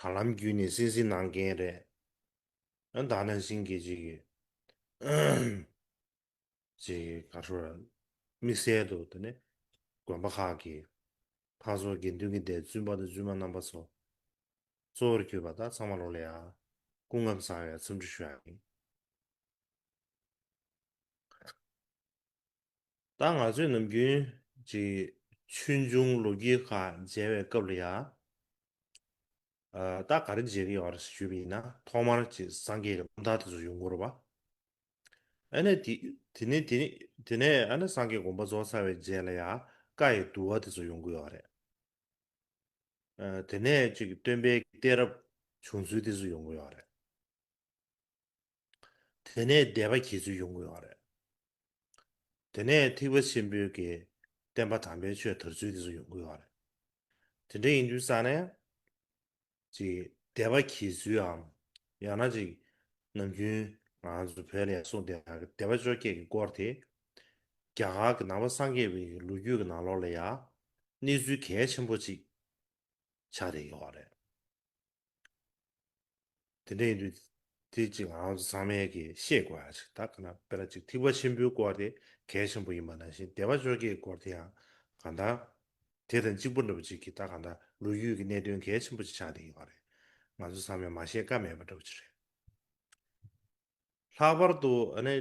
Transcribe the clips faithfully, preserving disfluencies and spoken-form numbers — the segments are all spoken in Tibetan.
ད་ལམ་བརྒྱུད་ནས་སེམས་སེམས་གནང་མཁན་རེད། ཨ་ད་ནང་བཞིན་གྱི་ཅིག་ཅིག་ག་རེ་ཟེར། དམིགས་བསལ་དུ་དེ་ནས་དགོན་པ་ཁག་གི་ཕར་ཚུར་དགེ་འདུན་གྱི་སྡེ་བཙུན་པ་དང་བཙུན་མ་རྣམ་པ་ཚོ་གཙོ་བོར་གྱུར་པ་ད་ཚང་མ་ལོ་ལ་ཡ་སྐུ་ཁམས་བཟང་བའི་འཚམས་འདྲི་ཞུ་ཡ་ཡིན། ད་ང་ཚོས་ནམ་རྒྱུན་ཅིག་ཆོས་འབྱུང་ལོ་རྒྱུས་ཁག་མཇལ་བའི་སྐབས་ལ་ཡ། ཨ་ད་ག་རེ་མཇལ་གྱི་ཡོད་རེད་ཞུས་པ་ཡིན་ན། ཐོག་མར་ཅིག་སངས་རྒྱས་ཀྱི་རྣམ་ཐར་དེ་ཚོ་ཡོང་གི་རེད་པ། ཨ་ནི་དེ་དེ་ནས་དེ་ནས་དེ་ནས་ཨ་ནི་སངས་རྒྱས་དགོངས་པ་རྫོགས་ཚར་བའི་རྗེས་ལ་ཡ་བཀའ་ཡི་བསྡུ་བ་དེ་ཚོ་ཡོང་གི་ཡོད་རེད། ཨ་དེ་ནས་ཅིག་སྟོན་པའི་གཏད་རབས་བྱུང་ཚུལ་དེ་ཚོ་ཡོང་གི་ཡོད་རེད། དེ་ནས་སྡེ་པ་གྱེས་ཚུལ་ཡོང་གི་ཡོད་རེད། དེ་ནས་ཐེག་པ་ཆེན་པོའི་གི་བསྟན་པ་དམ་པའི་ཆོས་དར་ཚུལ་དེ་ཚོ་ཡོང་གི་ཡོད་རེད། དེ་འདྲ་ཡིན་དུས་ཙང་ནས་ཅིག་སྡེ་པ་གྱེས་ཚུལ་འམ། ཡང་ན་ཅིག་ནམ་རྒྱུན་ང་ཚོ་བོད་ལ་ཡང་གསུངས་བསྡད་ཡག་གི་སྡེ་པ་བཅོ་བརྒྱད་ཀྱི་སྐོར་དེ། རྒྱ་གར་གྱི་ནང་པ་སངས་རྒྱས་པའི་ལོ་རྒྱུས་ཀྱི་ནང་ལོགས་ལ་ཡང་གནས་ཚུལ་གལ་ཆེན་པོ་ཅིག་ཆགས་བསྡད་ཡོད་རེད། དེ་འདྲ་ཡིན་དུས་དེ་ཅིག་ང་རང་ཚོ་ཚང་མས་ཀྱི་ཤེས་དགོས་ཡ་ཅིག་ད་ག་ན་དཔེར་ན་ཅིག་ཐེག་པ་ཆེན་པོའི་སྐོར་དེ་གལ་ཆེན་པོ་ཡིན་པ་ནང་བཞིན་སྡེ་པ་བཅོ་བརྒྱད་ཀྱི་སྐོར་དེ་ཡང་གང་ལྟར་དེ་དང་གཅིག་པ་འདྲ་པོ་ཅིག་གི་ད་གང་ལྟར་ལོ་རྒྱུས་ཀྱི་གནད་དོན་གལ་ཆེན་པོ་ཅིག་ཆགས་བསྡད་ཡོད་རེད། ང་ཚོ་ཚང་མས་མ་ཤེས་ཀ་མེད་པ་འདྲ་པོ་ཅིག་རེད། ལྷག་པར་དུ་ཨ་ནི་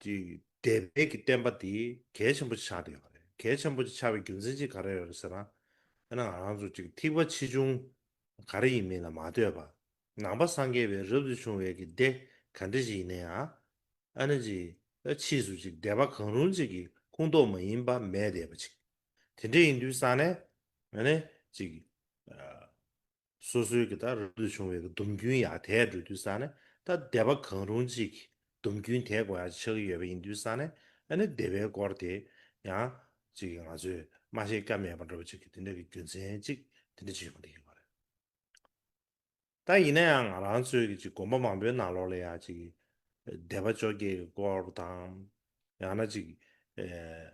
ཅིག་སྡེ་པའི་གི་བསྟན་པ་དེ་གལ་ཆེན་པོ་ཆགས་བསྡད་ཡོད་རེད། གལ་ཆེན་པོ་ཆགས་པའི་རྒྱུ་མཚན་ཅིག་ག་རེ་ཡོད་རེད་ཟེར་ན། ཨ་ནི་ང་རང་ཚོ་ཅིག་ཐེག་པ་ཆེ་ཆུང་ག་རེ་ཡིན་མིན་ལ་མ་ལྟོས་པར་ནང་པ་སངས་རྒྱས་པའི་རབ་ཏུ་བྱུང་བའི་གི་སྡེ་ག་འདྲ་ཞིག་ཡིན་ན་ཡང་ཨ་ནི་ཅིག་ཕྱིས་སུ་ཅིག་སྡེ་པ་གང་རུང་ཅིག་གི་ཁོངས་གཏོགས་མ་ཡིན་པ་མེད་བསྡད་པ་ཅིག་དེ་འདྲ་ཡིན་དུས་ཙང་ནས་ཨ་ནི་ཅིག་སོ་སོའི་གི་ད་རབ་ཏུ་བྱུང་བའི་གི་སྡོམ་རྒྱུན་ཡང་དེད་འགྲོ་དུས་ཙང་ནས་ད་སྡེ་པ་གང་རུང་ཅིག་གི་སྡོམ་རྒྱུན་དེད་དགོས་ཡ་ཆགས་ཀྱི་ཡོད་པ་ཡིན་དུས་ཙང་ནས་ཨ་ནི་སྡེ་པའི་སྐོར་དེ་ཡང་ཅིག་ང་ཚོས་མ་ཤེས་ཀ་མེད་པ་འདྲ་པོ་ཅིག་གི་དེ་འདྲ་གི་རྒྱུ་མཚན་ཅིག་དེ་འདྲ་ཅིག་ཡོང་བསྡད་ཡོད་པ་རེད། ད་ཡིན་ན་ཡང་ང་རང་ཚོའི་གི་ཅིག་དགོན་པ་མང་པོའི་ནང་ལོགས་ལ་ཡ་ཅིག་སྡེ་པ་བཅོ་བརྒྱད་ཀྱི་སྐོར་དང་། ཡང་ན་ཅིག་ཨེ་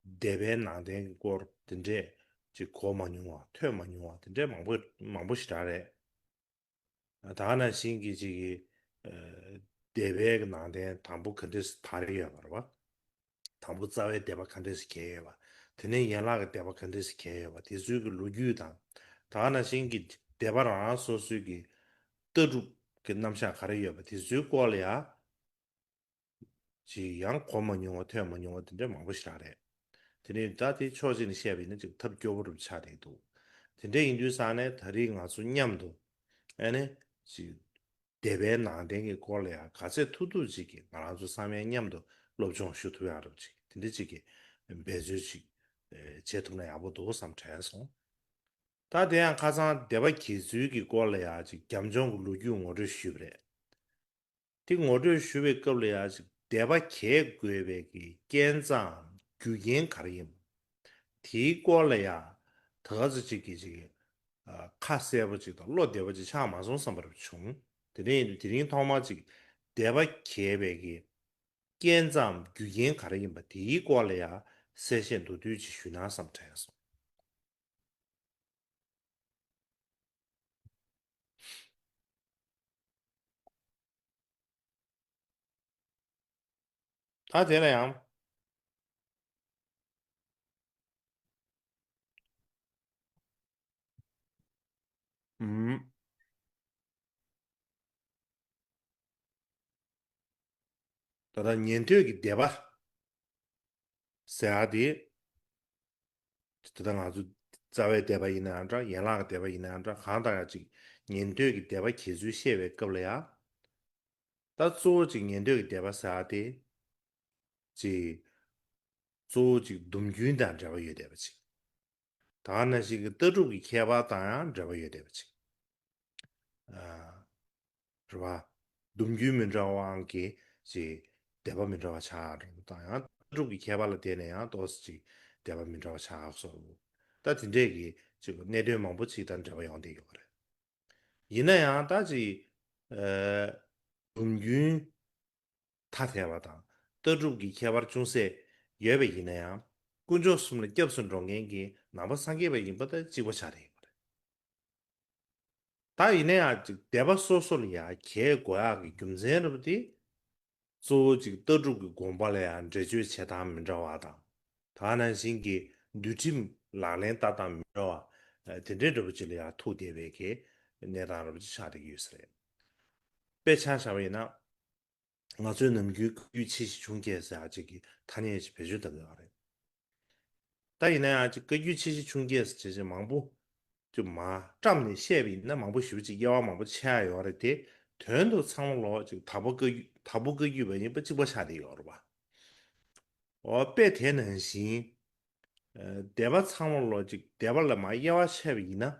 སྡེ་པའི་ནང་བསྟན་གྱི་སྐོར་དེ་འདྲས་ཅིག་གོ་མ་མྱོང་བ་ཐོས་མ་མྱོང་བ་དེ་འདྲས་མང་པོ་མང་པོ་ཞེ་དྲག་རེད། ད་ག་ནང་བཞིན་གྱི་ཅིག་གི་ཨེ་སྡེ་པའི་གི་ནང་བསྟན་དང་པོ་ག་འདྲས་དར་ཡོད་པ་རེད་བ། དང་པོ་རྩ་བའི་སྡེ་པ་ག་འདྲས་སུ་གྱེས་ཡོད་པ། དེ་ནས་ཡན་ལག་གི་སྡེ་པ་ག་འདྲས་སུ་གྱེས་ཡོད་པ་དེ་ཚོའི་གི་ལོ་རྒྱུས་དང་། ད་ག་ནང་བཞིན་གྱི་སྡེ་པ་རང་རང་སོ་སོའི་གི་ལྟ་གྲུབ་ཀྱི་རྣམ་གཞག་ག་རེ་ཡོད་པ་དེ་ཚོའི་སྐོར་ལ་ཡང་ཅིག་ཡང་གོ་མ་མྱོང་བ་ཐོས་མ་མྱོང་བ་དེ་འདྲ་མང་པོ་ཞིག་རང་རེད། དེ་ནས་ད་དེ་ཕྱོགས་གཅིག་ནས་བཤད་པ་ཡིན་ན་ཅིག་ཐབས་སྐྱོ་པོ་རུ་ཆགས་བསྡད་འདུག་དེ་འདྲ་ཡིན་དུས་ཙང་ནས་ད་རེས་ང་ཚོ་མཉམ་དུ་ཨ་ནི་ཅིག་སྡེ་པའི་ནང་བསྟན་གྱི་སྐོར་ལ་ཡང་ག་ཚད་ཐུབ་ཐུབ་ཅིག་གིས་ང་རང་ཚོ་ཚང་མས་མཉམ་དུ་སློབ་སྦྱོང་ཞུ་ཐུབ་ཡག་རབ་ཅིག་དེ་འདྲ་ཅིག་གི་འབད་རྩོལ་ཅིག་བྱེད་ཐུབ་ན་ཡག་པོ་འདུག་བསམ་དྲན་སོང་། ད་དེ་ཡང་ཁ་སང་སྡེ་པ་གྱེས་ཚུལ་གྱི་སྐོར་ལ་ཡང་ཅིག་རྒྱབ་ལྗོངས་ཀྱི་ལོ་རྒྱུས་ངོ་སྤྲོད་ཞུས་པ་རེད། དེ་ངོ་སྤྲོད་ཞུ་བའི་སྐབས་ལ་ཡང་ཅིག་སྡེ་པ་གྱེས་དགོས་པའི་གི་རྐྱེན་རྩའམ་རྒྱུ་རྐྱེན་ག་རེ་ཡིན། དེའི་སྐོར་ལ་ཡང་ད་ག་ཚོད་ཅིག་གིས་ཅིག་ཨ་ཁ་གསལ་པོ་ཅིག་དང་བློ་བདེ་བོ་ཅིག་ཆགས་མ་སོང་བསམ་པ་རབ་བྱུང་། དེ་ནས་དེ་རིང་ཐོག་མར་ཅིག་སྡེ་པ་གྱེས་པའི་གི་རྐྱེན་རྩའམ་རྒྱུ་རྐྱེན་ག་རེ་ཡིན་པ་དེའི་སྐོར་ལ་ཡང་གསལ་བཤད་མདོར་བསྡུས་ཅིག་ཞུས་ན་བསམ་དྲན་སོང་། ད་དེ་ལ་ཡང་ཨུམ། ད་ལྟ་ཉན་ཐོས་ཀྱི་སྡེ་པ་ཟེར་ཡག་དེ། ད་ལྟ་ང་ཚོ་རྩ་བའི་སྡེ་པ་ཡིན་ན་ཡང་འདྲ། ཡན་ལག་གི་སྡེ་པ་ཡིན་ན་ཡང་འདྲ། གང་ལྟར་ཡང་ཅིག་ཉན་ཐོས་ཀྱི་སྡེ་པ་གྱེས་ཚུལ་བཤད་པའི་སྐབས་ལ་ཡང་། ད་གཙོ་བོ་ཅིག་ཉན་ཐོས་ཀྱི་སྡེ་པ་ཟེར་ཡག་དེ། ཅིག་གཙོ་བོ་ཅིག་སྡོམ་རྒྱུན་དང་འབྲེལ་བ་ཡོད་བསྡད་པ་ཅིག་ད་ག་ནང་བཞིན་གྱི་ལྟ་གྲུབ་ཀྱི་ཁྱད་པར་དང་ཡང་འབྲེལ་བ་ཡོད་བསྡད་པ་ཅིག་ཨ། རེད་བ། སྡོམ་རྒྱུན་མི་འདྲ་བའང་གི་ཅིག་སྡེ་པ་མི་འདྲ་བ་ཆགས་འགྲོ་དང་ཡང་ལྟ་གྲུབ་ཀྱི་ཁྱད་པར་ལ་བརྟེན་ནས་ཡང་ཏོག་ཙམ་ཅིག་སྡེ་པ་མི་འདྲ་བ་ཆགས་སོང་། ད་དེ་འདྲས་ཀྱི་ཅིག་གནད་དོན་མང་པོ་ཅིག་དང་འབྲེལ་བ་ཡོང་བསྡད་ཡོད་རེད། ཡིན་ན་ཡང་ད་ཅིག་ཨ། སྡོམ་རྒྱུན་ཐ་དད་པ་དང་ལྟ་གྲུབ་ཀྱི་ཁྱད་པར་ཅུང་ཟད་ཡོད་པ་ཡིན་ན་ཡང་དཀོན་མཆོག་གསུམ་ལ་སྐྱབས་སུ་འགྲོ་མཁན་གྱི་ནང་པ་སངས་རྒྱས་པ་ཡིན་པ་དང་གཅིག་པ་ཆགས་བསྡད་ཡོད་པ་རེད། ད་ཡིན་ན་ཡང་ཅིག་སྡེ་པ་སོ་སོ་ལ་ཡང་གྱེས་དགོས་ཡག་གི་རྒྱུ་མཚན་རེད་པ་དེ། གཙོ་བོ་ཅིག་ལྟ་གྲུབ་ཀྱི་དགོངས་པ་ལ་ཡང་འགྲེལ་བརྗོད་བྱེད་སྟངས་མི་འདྲ་བ་དང་། ད་ནང་བཞིན་གྱི་འདུལ་ཁྲིམས་ལག་ལེན་བསྟར་སྟངས་མི་འདྲ་བ། ཨ། དེ་འདྲའི་འདྲ་པོ་ཅིག་ལ་ཡང་ཐུག་བསྡད་པའི་གི་གནས་སྟངས་འདྲ་པོ་ཅིག་ཆགས་བསྡད་ཀྱི་ཡོད་ས་རེད། དཔེ་ཆ་བཞག་པ་ཡིན་ན། ང་ཚོའི་ནམ་རྒྱུན་བཀའ་བརྒྱུད་ཆེ་བཞི་ཆུང་བརྒྱད་ཟེར་ཡག་ཅིག་གི་ཐ་སྙད་ཅིག་བེད་སྤྱོད་གཏོང་གི་ཡོད་རེད། ད་ཡིན་ན་ཡང་ཅིག་བཀའ་བརྒྱུད་ཆེ་བཞི་ཆུང་བརྒྱད་ཟེར་བྱས་བྱས་མང་པོ་ཅིག་མར་བཀྲམ་ནས་བཤད་པ་ཡིན་ན་མང་པོ་ཞེ་པོ་ཅིག་དབྱེ་བ་མང་པོ་ཕྱེ་ཡག་ཡོད་རེད་དེ། དོན་དུ་ཚང་མ་ལོག་ཅིག་དྭགས་པོ་བཀའ་བརྒྱུད་དྭགས་པོ་བཀའ་བརྒྱུད་པ་ཡིན་པ་གཅིག་པ་ཆགས་བསྡད་ཡོད་རེད་པ། འོ་དཔེ་དེ་ནང་བཞིན། ཨ། སྡེ་པ་ཚང་མ་ལོག་ཅིག་སྡེ་པ་ལ་མར་དབྱེ་བ་ཕྱེ་བ་ཡིན་ན།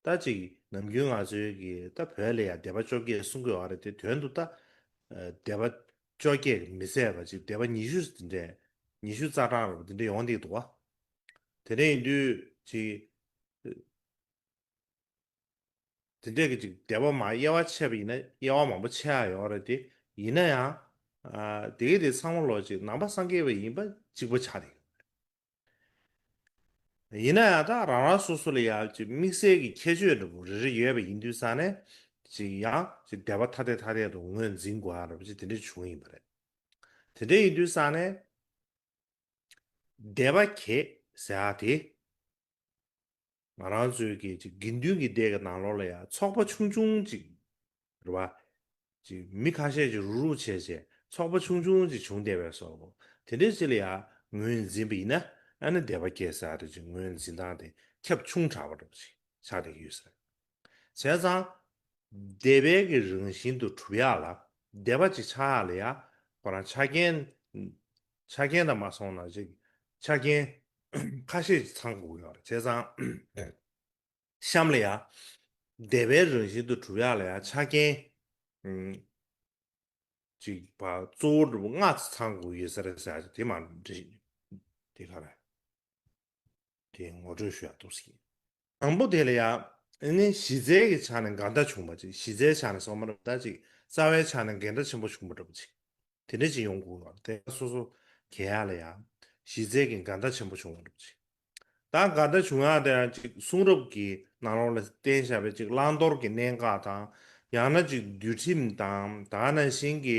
ད་ཅིག་ནམ་རྒྱུན་ང་ཚོའི་གི་ད་བོད་ལ་ཡང་སྡེ་པ་བཅོ་བརྒྱད་གསུང་གི་ཡོད་རེད་དེ། དོན་དུ་ད། ཨ། སྡེ་པ་བཅོ་བརྒྱད་ཀྱིས་མི་ཚད་པ་ཅིག་སྡེ་པ་ཉི་ཤུ་དེ་འདྲས། ཉི་ཤུ་རྩ་གྲངས་རེད་པ་དེ་འདྲས་ཡོང་བསྡད་འདུག་པ། དེ་འདྲས་ཡིན་དུས་ཅིག་དེ་འདྲས་ཀྱི་ཅིག་སྡེ་པ་མར་དབྱེ་བ་ཕྱེ་བ་ཡིན་ན་དབྱེ་བ་མང་པོ་ཕྱེ་ཡག་ཡོད་རེད་དེ། ཡིན་ན་ཡང་། ཨ། དེ་གི་དེ་ཚང་མ་ལོག་ཅིག་ནང་པ་སངས་རྒྱས་པ་ཡིན་པ་གཅིག་པ་ཆགས་བསྡད་ཡོད་རེད། ཡིན་ན་ཡང་ད་རང་རང་སོ་སོ་ལ་ཡང་ཅིག་དམིགས་བསལ་གྱི་ཁྱད་ཆོས་འདྲ་པོ་རེ་རེ་ཡོད་པ་ཡིན་དུས་ཙང་ནས། ཅིག་ཡང་ཅིག་སྡེ་པ་ཐ་དད་ཐ་དད་དུ་ངོས་འཛིན་དགོས་ཡག་འདྲ་པོ་ཅིག་དེ་འདྲ་བྱུང་ཡིན་པ་རེད། དེ་འདྲ་ཡིན་དུས་ཙང་ནས། སྡེ་པ་གྱེས་ཟེར་ཡག་དེ། ང་རང་ཚོའི་གི་ཅིག་དགེ་འདུན་གྱི་སྡེ་གི་ནང་ལོགས་ལ་ཡང་ཚོགས་པ་ཆུང་ཆུང་ཅིག་རེད་པ། ཅིག་མི་ཁ་ཤས་ཅིག་རུག་རུག་བྱས་བྱས་ཚོགས་པ་ཆུང་ཆུང་ཅིག་བྱུང་བསྡད་པའི་བཟོ་འདྲ་པོ་དེ་འདྲའི་ཅིག་ལ་ཡང་ངོས་འཛིན་པ་ཡིན་ན། ཨ་ནི་སྡེ་པ་གྱེས་ཟེར་ཡག་དེ་ཅིག་ངོས་འཛིན་སྟངས་དེ་ཁྱབ་ཆུང་དྲགས་པ་འདྲ་པོ་ཅིག་ཆགས་བསྡད་ཀྱི་ཡོད་ས་རེད། བྱས་ཙང་། སྡེ་པའི་གི་རང་བཞིན་དུ་གྲུབ་ཡག་ལ། སྡེ་པ་ཅིག་ཆགས་ཡག་ལ་ཡ། ཁོ་རང་ཆ་རྐྱེན། ཆ་རྐྱེན་དང་མ་སོང་ན་ཅིག་ཆ་རྐྱེན་ཁ་ཤས་ཅིག་ཚང་དགོས་ཀྱི་ཡོད་རེད། བྱས་ཙང་། གཤམ་ལ་ཡ། སྡེ་པའི་རང་བཞིན་དུ་གྲུབ་ཡག་ལ་ཡ་ཆ་རྐྱེན། ཨུམ། ཅིག་པ་གཙོ་བོ་འདྲ་པོ་ལྔ་ཚང་དགོས་ཡོད་ས་རེད་ཟེར་ཡག་དེ་མ་འགྲིག་དེ་ག་རེད། དེ་ངོ་སྤྲོད་ཞུ་ཡག་འདུག་ཟེར། དང་པོ་དེ་ལ་ཡང་ནི་གཞི་རྩའི་གི་ཆ་ནས་འགལ་ཟླ་བྱུང་བ་ཅིག་གཞི་རྩའི་ཆ་ནས་སོང་མ་རེད་ད་ཅིག་རྩ་བའི་ཆ་ནས་འགལ་ཟླ་ཆེན་པོ་བྱུང་བ་འདྲ་པོ་ཅིག་དེ་འདྲ་ཅིག་ཡོང་དགོས་པ་དེ་སོ་སོ་གྱེས་ཡག་ལ་ཡང་གཞི་རྩའི་གི་འགལ་ཟླ་ཆེན་པོ་བྱུང་བ་འདྲ་པོ་ཅིག་ད་འགལ་ཟླ་བྱུང་ཡག་དེ་ཡང་ཅིག་གསུང་རབ་ཀྱི་ནང་ལོགས་ལ་བསྟན་བཞག་པའི་ཅིག་བླང་དོར་གྱི་གནད་འགག་དང་། ཡང་ན་ཅིག་འདུལ་ཁྲིམས་དང་ད་ག་ནང་བཞིན་གྱི་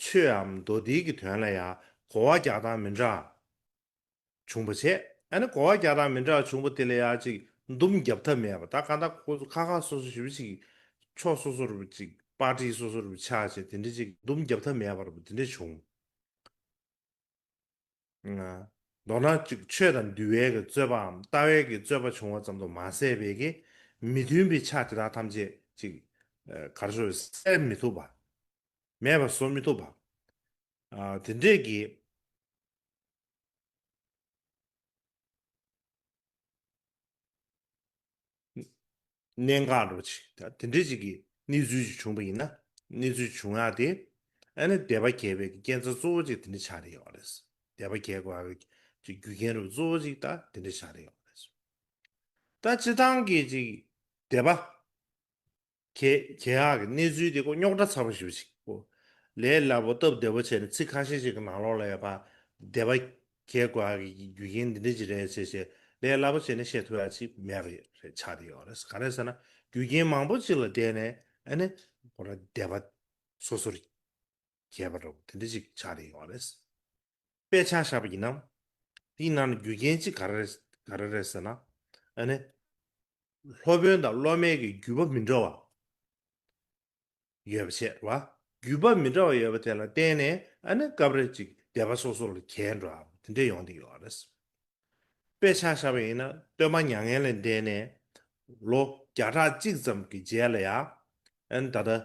ཆོས་འམ་མདོ་སྡེ་གི་དོན་ལ་ཡང་གོ་བ་རྒྱག་སྟངས་མི་འདྲ་བྱུང་བ་བྱས། ཨ་ནི་གོ་བ་རྒྱག་སྟངས་མི་འདྲ་བ་བྱུང་བ་དེ་ལ་ཡང་ཅིག་འདུམ་རྒྱབ་ཐབས་མེད་པ། ད་གང་ལྟར་ཁོ་ཚོ་ཁ་ཁ་སོ་སོ་ཞེ་པོ་ཅིག་ཕྱོགས་སོ་སོ་རུ་ཅིག་པར་ཊི་སོ་སོ་རུ་ཆགས་བྱས་དེ་འདྲ་ཅིག་འདུམ་རྒྱབ་ཐབས་མེད་པ་རུ་དེ་འདྲ་བྱུང་། མདོར་ན་ཅིག་ཆོས་དང་འདུལ་བའི་གི་རྩོད་པའམ་ལྟ་བའི་གི་རྩོད་པ་བྱུང་བ་ཙམ་དུ་མ་ཟད་པའི་གི་མི་མཐུན་པའི་ཆ་དེ་དག་ཐམས་ཅད་ཅིག་ག་རེ་ཞུ་སེལ་མི་ཐུབ་པ། མེད་པ་བཟོ་མི་ཐུབ་པ། ཨ། དེ་འདྲས་ཀྱི་གནད་འགག་འདྲ་པོ་ཅིག་ད་དེ་འདྲས་ཅིག་གི་གནས་ཚུལ་ཅིག་བྱུང་བ་ཡིན་ན། གནས་ཚུལ་བྱུང་ཡག་དེ་ཨ་ནི་སྡེ་པ་གྱེས་པའི་རྐྱེན་རྩ་གཙོ་བོ་ཅིག་དེ་འདྲས་ཆགས་བསྡད་ཡོད་རེད། སྡེ་པ་གྱེས་དགོས་ཡག་གི་རྒྱུ་རྐྱེན་རུ་གཙོ་བོ་ཅིག་ད་དེ་འདྲས་ཆགས་བསྡད་ཡོད་རེད། ད་སྤྱིར་བཏང་གི་ཅིག་སྡེ་པ་གྱེས་གྱེས་ཡག་གི་གནས་ཚུལ་དེ་ཁོ་རྙོག་དྲ་ཚ་པོ་ཞེ་པོ་ཅིག་གོ། ལས་སླ་པོ་སྟབས་བདེ་པོ་བྱས་ནས་ཚིག་ཁ་ཤས་ཤིག་གི་ནང་ལོགས་ལ་ཡོད་པ། སྡེ་པ་གྱེས་དགོས་ཡག་གི་རྒྱུ་རྐྱེན་འདི་འདྲ་ཅིག་རེད་ཟེར་བྱས་ལས་སླ་པོ་བྱས་ནས་བཤད་ཐུབ་ཡག་ཅིག་མེད་པ་རེད་ཆགས་བསྡད་ཡོད་རེད། ག་རེ་ཟེར་ན་རྒྱུ་རྐྱེན་མང་པོ་ཅིག་ལ་བརྟེན་ནས་ཨ་ནི་ཁོ་རང་སྡེ་པ་སོ་སོར་གྱེས་པ་འདྲ་པོ་དེ་འདྲ་ཅིག་ཆགས་བསྡད་ཡོད་རེད། དཔེ་ཆ་བཞག་པ་ཡིན་ན། དེའི་ནང་ནས་རྒྱུ་རྐྱེན་གཅིག་ག་རེ་རེད་ག་རེ་རེད་ཟེར་ན། ཨ་ནི། སློབ་དཔོན་དང་སློབ་མའི་གི་བརྒྱུད་པ་མི་འདྲ་བ་ཡོད་པ་བྱས་རེད་བ། བརྒྱུད་པ་མི་འདྲ་བ་ཡོད་པ་དེ་ལ་བརྟེན་ནས་ཨ་ནི་སྐབས་རེ་གཅིག་སྡེ་པ་སོ་སོ་ལ་གྱེས་འགྲོ་བ་དེ་འདྲ་ཡོང་བསྡད་ཡོད་རེད། དཔེ་ཆ་བཞག་པ་ཡིན་ན་སྟོན་པ་མྱ་ངན་ལས་འདས་ནས་ལོ་བརྒྱ་ཕྲག་གཅིག་ཙམ་གྱི་རྗེས་ལ་ཡང་ཨ་ནི་ད་ལྟ།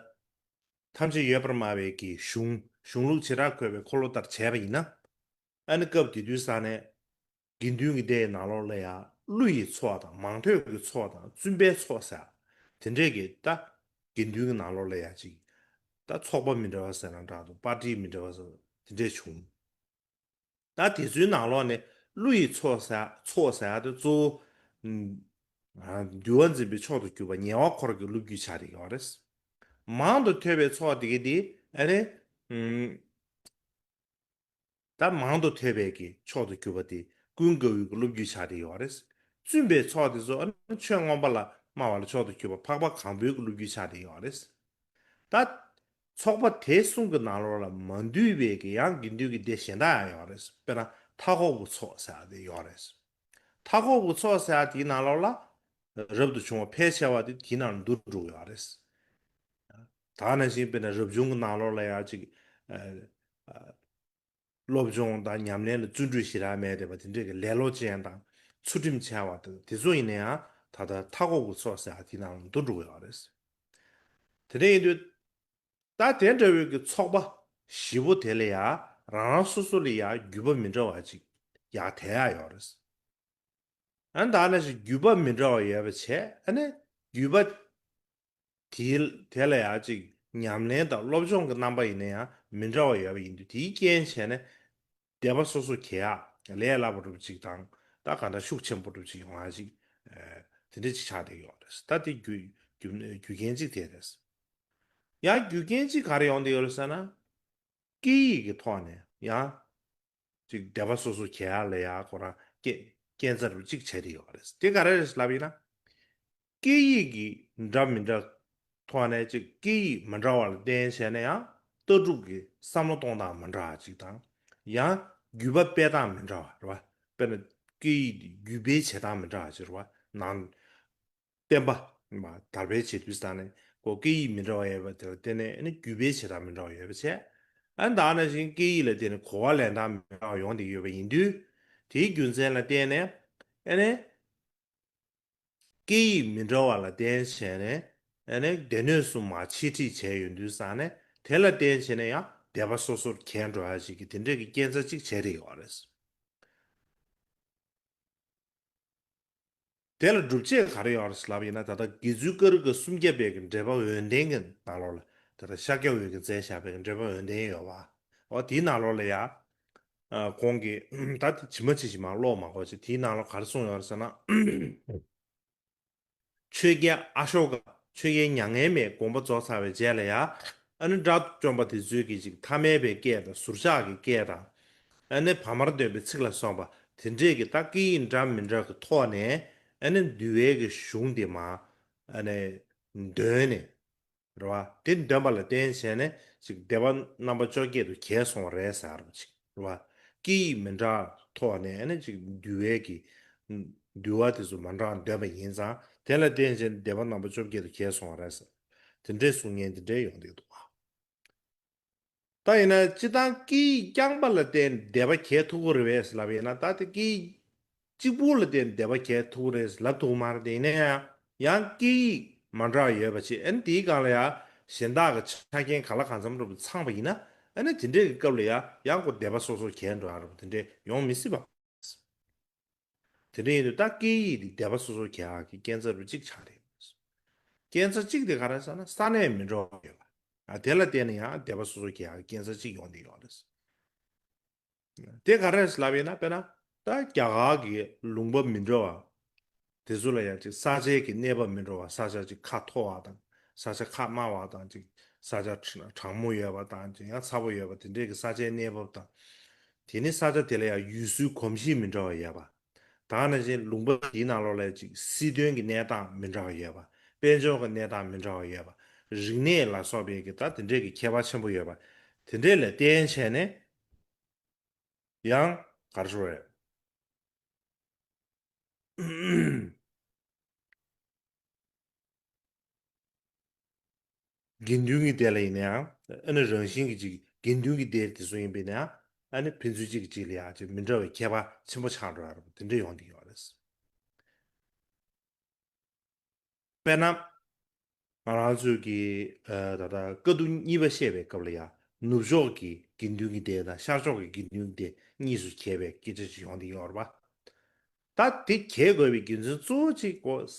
ཐམས་ཅད་ཡོད་པར་སྨྲ་བའི་གི་གཞུང་གཞུང་ལུགས་བྱེ་བྲག་བཀོད་པའི་འཁོར་ལོ་ལྟར་བྱས་པ་ཡིན་ན། ཨ་ནི་སྐབས་དེ་དུས་ས་ནས་དགེ་འདུན་གྱི་སྡེའི་ནང་ལོགས་ལ་ཡང་ཀླུ་ཡི་ཚོགས་དང་མང་ཐོས་ཀྱི་ཚོགས་དང་བཙུན་པའི་ཚོགས་ཟེར། དེ་འདྲས་ཀྱི་ད་དགེ་འདུན་གྱི་ནང་ལོགས་ལ་ཡང་ཅིག་ད་ཚོགས་པ་མི་འདྲ་བ་ཟེར་ན་འདྲ་འདུག་པར་ཊི་མི་འདྲ་བ་ཟེར་དེ་འདྲས་བྱུང་། ད་དེ་ཚོའི་ནང་ལོགས་ནས་ཀླུ་ཡི་ཚོགས་ཟེར་ཚོགས་ཟེར་ཡག་དེ་གཙོ་བོ། ཨ། འདུལ་བ་འཛིན་པའི་མཆོག་ཏུ་གྱུར་པ་ཉེ་བར་འཁོར་གྱི་སློབ་བརྒྱུད་ཆགས་བསྡད་ཡོད་རེད། མང་དུ་ཐོས་པའི་ཚོགས་དེ་གའི་དེ་ཨ་ནི། ད་མང་དུ་ཐོས་པའི་གི་མཆོག་ཏུ་གྱུར་པ་དེ་ཀུན་དགའ་བོའི་གི་སློབ་བརྒྱུད་ཆགས་བསྡད་ཡོད་རེད། བཙུན་པའི་ཚོགས་དེ་ཚོ་ཨ་ནི་ཆོས་མངོན་པ་ལ་ སྨྲ་བ་ལ་མཆོག་ཏུ་གྱུར་པ་འཕགས་པ་གང་པོའི་གི་སློབ་བརྒྱུད་ཆགས་བསྡད་ཡོད་རེད། ད་ཚོགས་པ་དེ་གསུམ་གྱི་ནང་ལོགས་ལ་མ་འདུས་པའི་གི་ཡང་དགེ་འདུན་གྱི་སྡེ་གཞན་དག་ཡང་ཡོད་རེད། དཔེར་ན་མཐའ་འཁོབ་ཀྱི་ཚོགས་ཟེར་བ་དེ་ཡོད་རེད། མཐའ་འཁོབ་ཀྱི་ཚོགས་ཟེར་བ་དེའི་ནང་ལོགས་ལ་རབ་ཏུ་བྱུང་བ་ཕལ་ཆེ་བ་དེ་དེའི་ནང་ལ་འདུ་འགྲོ་གི་ཡོད་རེད། ད་ནང་བཞིན་དཔེར་ན་རབ་བྱུང་གི་ནང་ལོགས་ལ་ཡང་ཅིག་ཨ་ཨ་སློབ་སྦྱོང་དང་ཉམས་ལེན་ལ་བརྩོན་འགྲུས་ཞེ་དྲག་མེད་བསྡད་པ་དེ་འདྲས་ཀྱི་ལེ་ལོ་ཅན་དང་ཚུལ་ཁྲིམས་འཆལ་བ་དང་དེ་ཚོ་ཡིན་ན་ཡང་ད་ལྟ་མཐའ་འཁོབ་ཀྱི་ཚོགས་ཟེར་བ་དེའི་ནང་ལ་འདུ་འགྲོ་གི་ཡོད་རེད། དེ་འདྲ་ཡིན་དུས་ད་དེ་འདྲ་བའི་གི་ཚོགས་པ་བཞི་པོ་དེ་ལ་ཡང་རང་རང་སོ་སོ་ལ་ཡང་བརྒྱུད་པ་མི་འདྲ་བ་ཅིག་ཡང་དེ་ཡང་ཡོད་རེད། ཨ་ནི་ད་ནང་བཞིན་བརྒྱུད་པ་མི་འདྲ་བ་ཡོད་པ་བྱས། ཨ་ནི་བརྒྱུད་པ་དེའི་དེ་ལ་ཡང་ཅིག་ཉམས་ལེན་དང་སློབ་སྦྱོང་གི་རྣམ་པ་ཡིན་ན་ཡང་མི་འདྲ་བ་ཡོད་པ་ཡིན་དུས། དེའི་རྐྱེན་བྱས་ནས་སྡེ་པ་སོ་སོ་གྱེས་ཡག་ལས་སླ་པོ་འདྲ་པོ་ཅིག་དང་། ད་ག་འདྲ་ཤུགས་ཆེན་པོ་འདྲ་པོ་ཅིག་ཡོང་ཡག་ཅིག་ཨ་དེ་འདྲ་ཅིག་ཆགས་བསྡད་ཡོད་རེད། ད་དེ་རྒྱུ་རྒྱུ་རྒྱུ་རྐྱེན་ཅིག་དེ་རེད། ཡང་རྒྱུ་རྐྱེན་ཅིག་ག་རེ་ཡོང་བསྡད་ཡོད་རེད་ཟེར་ན། སྐད་ཡིག་གི་ཐོག་ནས་ཡང་ཅིག་སྡེ་པ་སོ་སོ་གྱེས་ཡག་ལ་ཡང་ཁོ་རང་སྐད་སྐད་འཛར་ཅིག་བྱས་བསྡད་ཡོད་རེད། དེ་ག་རེ་རེད་ལབ་ཡིན་ན། སྐད་ཡིག་གི་འདྲ་མི་འདྲ་ཐོག་ནས་ཅིག་སྐད་ཡིག་མི་འདྲ་བ་ལ་བརྟེན་བྱས་ནས་ཡང་ལྟ་གྲུབ་ཀྱི་བསམ་བློ་གཏོང་སྟངས་མི་འདྲ་བ་ཅིག་དང་། ཡང་བརྒྱུད་པ་སྤེལ་སྟངས་མི་འདྲ་བ་རེད་བ། དཔེར་ན་སྐད་ཡིག་འདི་བརྒྱུད་སྤེལ་བྱེད་སྟངས་མི་འདྲ་བ་ཅིག་རེད་བ། ནང་བསྟན་པ་མ་དར་སྤེལ་བྱེད་དུས་ས་ནས་ཁོ་སྐད་ཡིག་མི་འདྲ་བ་ཡོད་པ་དེ་ལ་བརྟེན་ནས་ཨ་ནི་བརྒྱུད་སྤེལ་བྱེད་སྟངས་མི་འདྲ་བ་ཡོད་པ་བྱས། ཨ་ནི་ད་ནང་བཞིན་སྐད་ཡིག་ལ་བརྟེན་ནས་གོ་བ་ལེན་སྟངས་མི་འདྲ་བ་ཡོང་བསྡད་ཡོད་པ་ཡིན་དུས། དེའི་རྒྱུ་མཚན་ལ་བརྟེན་ནས་ཨ་ནི་སྐད་ཡིག་མི་འདྲ་བ་ལ་བརྟེན་བྱས་ནས་ཨ་ནི་སྡེ་སྣོད་གསུམ་མར་ཆེད་ཁྲིད་བྱས་ཡོང་དུས་ས་ནས། དེ་ལ་བརྟེན་བྱས་ནས་ཡང་སྡེ་པ་སོ་སོར་གྱེས་འགྲོ་ཡག་ཅིག་གི་དེ་འདྲས་ཀྱི་རྐྱེན་རྩ་ཅིག་བྱས་བསྡད་ཡོད་རེད། དེ་ལ་སྒྲུབ་བྱེད་ག་རེ་ཡོད་རེད་ལབ་ཡིན་ན། ད་ལྟ་དགེ་ཚུལ་ཀ་རུ་ཀ་སུམ་བརྒྱ་པའི་གི་འགྲེལ་པ་འོད་ལྡན་གྱི་ནང་ལོགས་ལ། ད་ལྟ་ཤཱཀྱ་འོད་ཀྱིས་མཛད་བཞག་པའི་གི་འགྲེལ་པ་འོད་ལྡན་ཡོད་པ། འོ་དེའི་ནང་ལོགས་ལ་ཡང་ཨ་གོང་གི་ད་དེ་ཇི་མ་ཇི་བཞིན་མར་ཀློག་མ་དགོས་ཅིག་དེའི་ནང་ལོགས་ག་རེ་གསུངས་ཡོད་རེད་ཟེར་ན། ཆོས་རྒྱལ་ཨ་ཤོ་ཀ་ཆོས་རྒྱལ་མྱ་ངན་མེད་དགོངས་པ་རྫོགས་ཚར་བའི་རྗེས་ལ་ཡང་། ཨ་ནི་དགྲ་བཅོམ་པ་དེ་ཚོའི་གི་ཅིག་ཐ་མལ་པའི་སྐད་དང་ཟུར་ཆག་གི་སྐད་དང་། ཨ་ནི་བར་མར་འདོན་པའི་ཚིག་ལ་སོགས་པ་དེ་འདྲས་ཀྱི་ད་སྐད་ཡིག་འདྲ་མི་འདྲ་གི་ཐོག་ནས་ཨ་ནི་འདུལ་བའི་གི་གཞུང་དེ་མར་ཨ་ནི་འདོན་ནས། རེད་བ། དེ་འདོན་པ་ལ་བརྟེན་བྱས་ནས་ཅིག་སྡེ་པ་རྣམ་པ་བཅོ་བརྒྱད་དུ་གྱེས་སོང་བ་རེད་ཟེར་བ་ཅིག་རེད་བ། སྐད་ཡིག་མི་འདྲ་ཐོག་ནས་ཨ་ནི་ཅིག་འདུལ་བའི་གི་འདུལ་བ་དེ་ཚོ་མ་འདྲ་འདོན་པ་ཡིན་ཙང་། དེ་ལ་བརྟེན་བྱས་ནས་སྡེ་པ་རྣམ་པ་བཅོ་བརྒྱད་དུ་གྱེས་སོང་བ་རེད་ཟེར། དེ་འདྲའི་གསུང་མཁན་དེ་འདྲའི་ཡོང་བསྡད་འདུག་བ། ད་ཡིན་ན་སྤྱིར་བཏང་སྐད་ཡིག་རྐྱང་པ་ལ་བརྟེན་སྡེ་པ་གྱེས་ཐུབ་ཀྱི་རེད་པས་ལབ་ཡིན་ན། ད་དེ་སྐད་ཡིག་གཅིག་པུ་ལ་བརྟེན་སྡེ་པ་གྱེས་ཐུབ་ཀྱི་རེད་ལབ་ཐུབ་ཀྱི་མ་རེད། དེ་ཡིན་ན་ཡང་ཡང་སྐད་ཡིག་མ་འདྲ་བ་ཡོད་པ་བྱས། ཨ་ནི་དེའི་སྒང་ལ་ཡང་གཞན་དག་གི་ཆ་རྐྱེན་གང་ལ་གང་འཚམ་འདྲ་པོ་ཚང་བ་ཡིན་ན། ཨ་ནི་དེ་འདྲའི་གི་སྐབས་ལ་ཡང་ཡང་ཁོ་སྡེ་པ་སོ་སོ་གྱེས་འགྲོ་ཡག་འདྲ་པོ་དེ་འདྲའི་ཡོང་མི་སྲིད་པ། དེ་འདྲ་ཡིན་དུས་ད་སྐད་ཡིག་འདི་སྡེ་པ་སོ་སོ་གྱེས་ཡག་གི་རྐྱེན་རྩ་རུ་གཅིག་ཆགས་རེད། རྐྱེན་རྩ་གཅིག་དེ་ག་རེ་ཟེར་ན། ས་གནས་མི་འདྲ་བ་ཡོད་པ། ཨ་དེ་ལ་བརྟེན་ནས་ཡང་སྡེ་པ་སོ་སོ་གྱེས་ཡག་གི་རྐྱེན་རྩ་གཅིག་ཡོང་བསྡད་ཡོད་རེད། དེ་ག་རེ་ལབ་ཡིན་ན། དཔེར་ན་ད་རྒྱ་གར་གྱི་ལུང་པ་མི་འདྲ་བ་དེ་ཚོ་ལ་ཡང་ཅིག་ས་ཆའི་གི་གནས་བབ་མི་འདྲ་བ། ས་ཆ་ཅིག་ཁ་མཐོ་བ་དང་ས་ཆ་ཁ་དམའ་བ་དང་། ཅིག་ས་ཆ་གྲ་གྲང་མོ་ཡོད་པ་དང་། ཅིག་ཡང་ཚ་པོ་ཡོད་པ། དེ་འདྲའི་གི་ས་ཆའི་གནས་བབ་དང་། དེ་ནི་ས་ཆ་དེ་ལ་ཡང་ཡུལ་སྲོལ་གོམས་གཤིས་མི་འདྲ་བ་ཡོད་པ། ད་ནང་བཞིན་ལུང་པ་དེའི་ནང་ལོགས་ལ་ཅིག་སྲིད་དོན་གྱི་གནས་སྟངས་མི་འདྲ་བ་ཡོད་པ། དཔལ་འབྱོར་གྱི་གནས་སྟངས་མི་འདྲ་བ་ཡོད་པ། རིག་གནས་ལ་སོགས་པའི་གི་ད་དེ་འདྲའི་གི་ཁྱད་པར་ཆེན་པོ་ཡོད་པ། དེ་འདྲའི་ལ་བརྟེན་བྱས་ནས་ཡང་ག་རེ་ཞུ་དགོས་རེད། དགེ་འདུན་གྱི་སྡེ་ལ་ཡིན་ན་ཡང་ཨ་ནི་རང་བཞིན་གྱི་ཅིག་དགེ་འདུན་གྱི་སྡེ་དེ་ཚོ་ཡིན་པས་ན་ཡང་། ཨ་ནི་ཕན་ཚུན་གཅིག་གིས་གཅིག་ལ་ཡང་ཅིག་མི་འདྲ་བའི་ཁྱད་པར་ཆེན་པོ་ཆགས་འགྲོ་ཡ་རེད། དེ་འདྲ་ཡོང་གི་ཡོད་རེད། དཔེར་ན། ང་རང་ཚོས་ཀྱི་ཨ་ད་ལྟ་བཀའ་བསྡུ་གཉིས་པ་བཤད་པའི་སྐབས་ལ་ཡང་། ནུབ་ཕྱོགས་ཀྱི་དགེ་འདུན་གྱི་སྡེ་དང་ཤར་ཕྱོགས་ཀྱི་དགེ་འདུན་གྱི་སྡེ་གཉིས་སུ་གྱེས་པའི་སྐད་ཆ་ཞིག་ཡོང་གི་ཡོད་རེད་པ། ད་དེ་གྱེས་དགོས་པའི་རྒྱུ་མཚན་གཙོ་བོ་གཅིག་གོ། ས་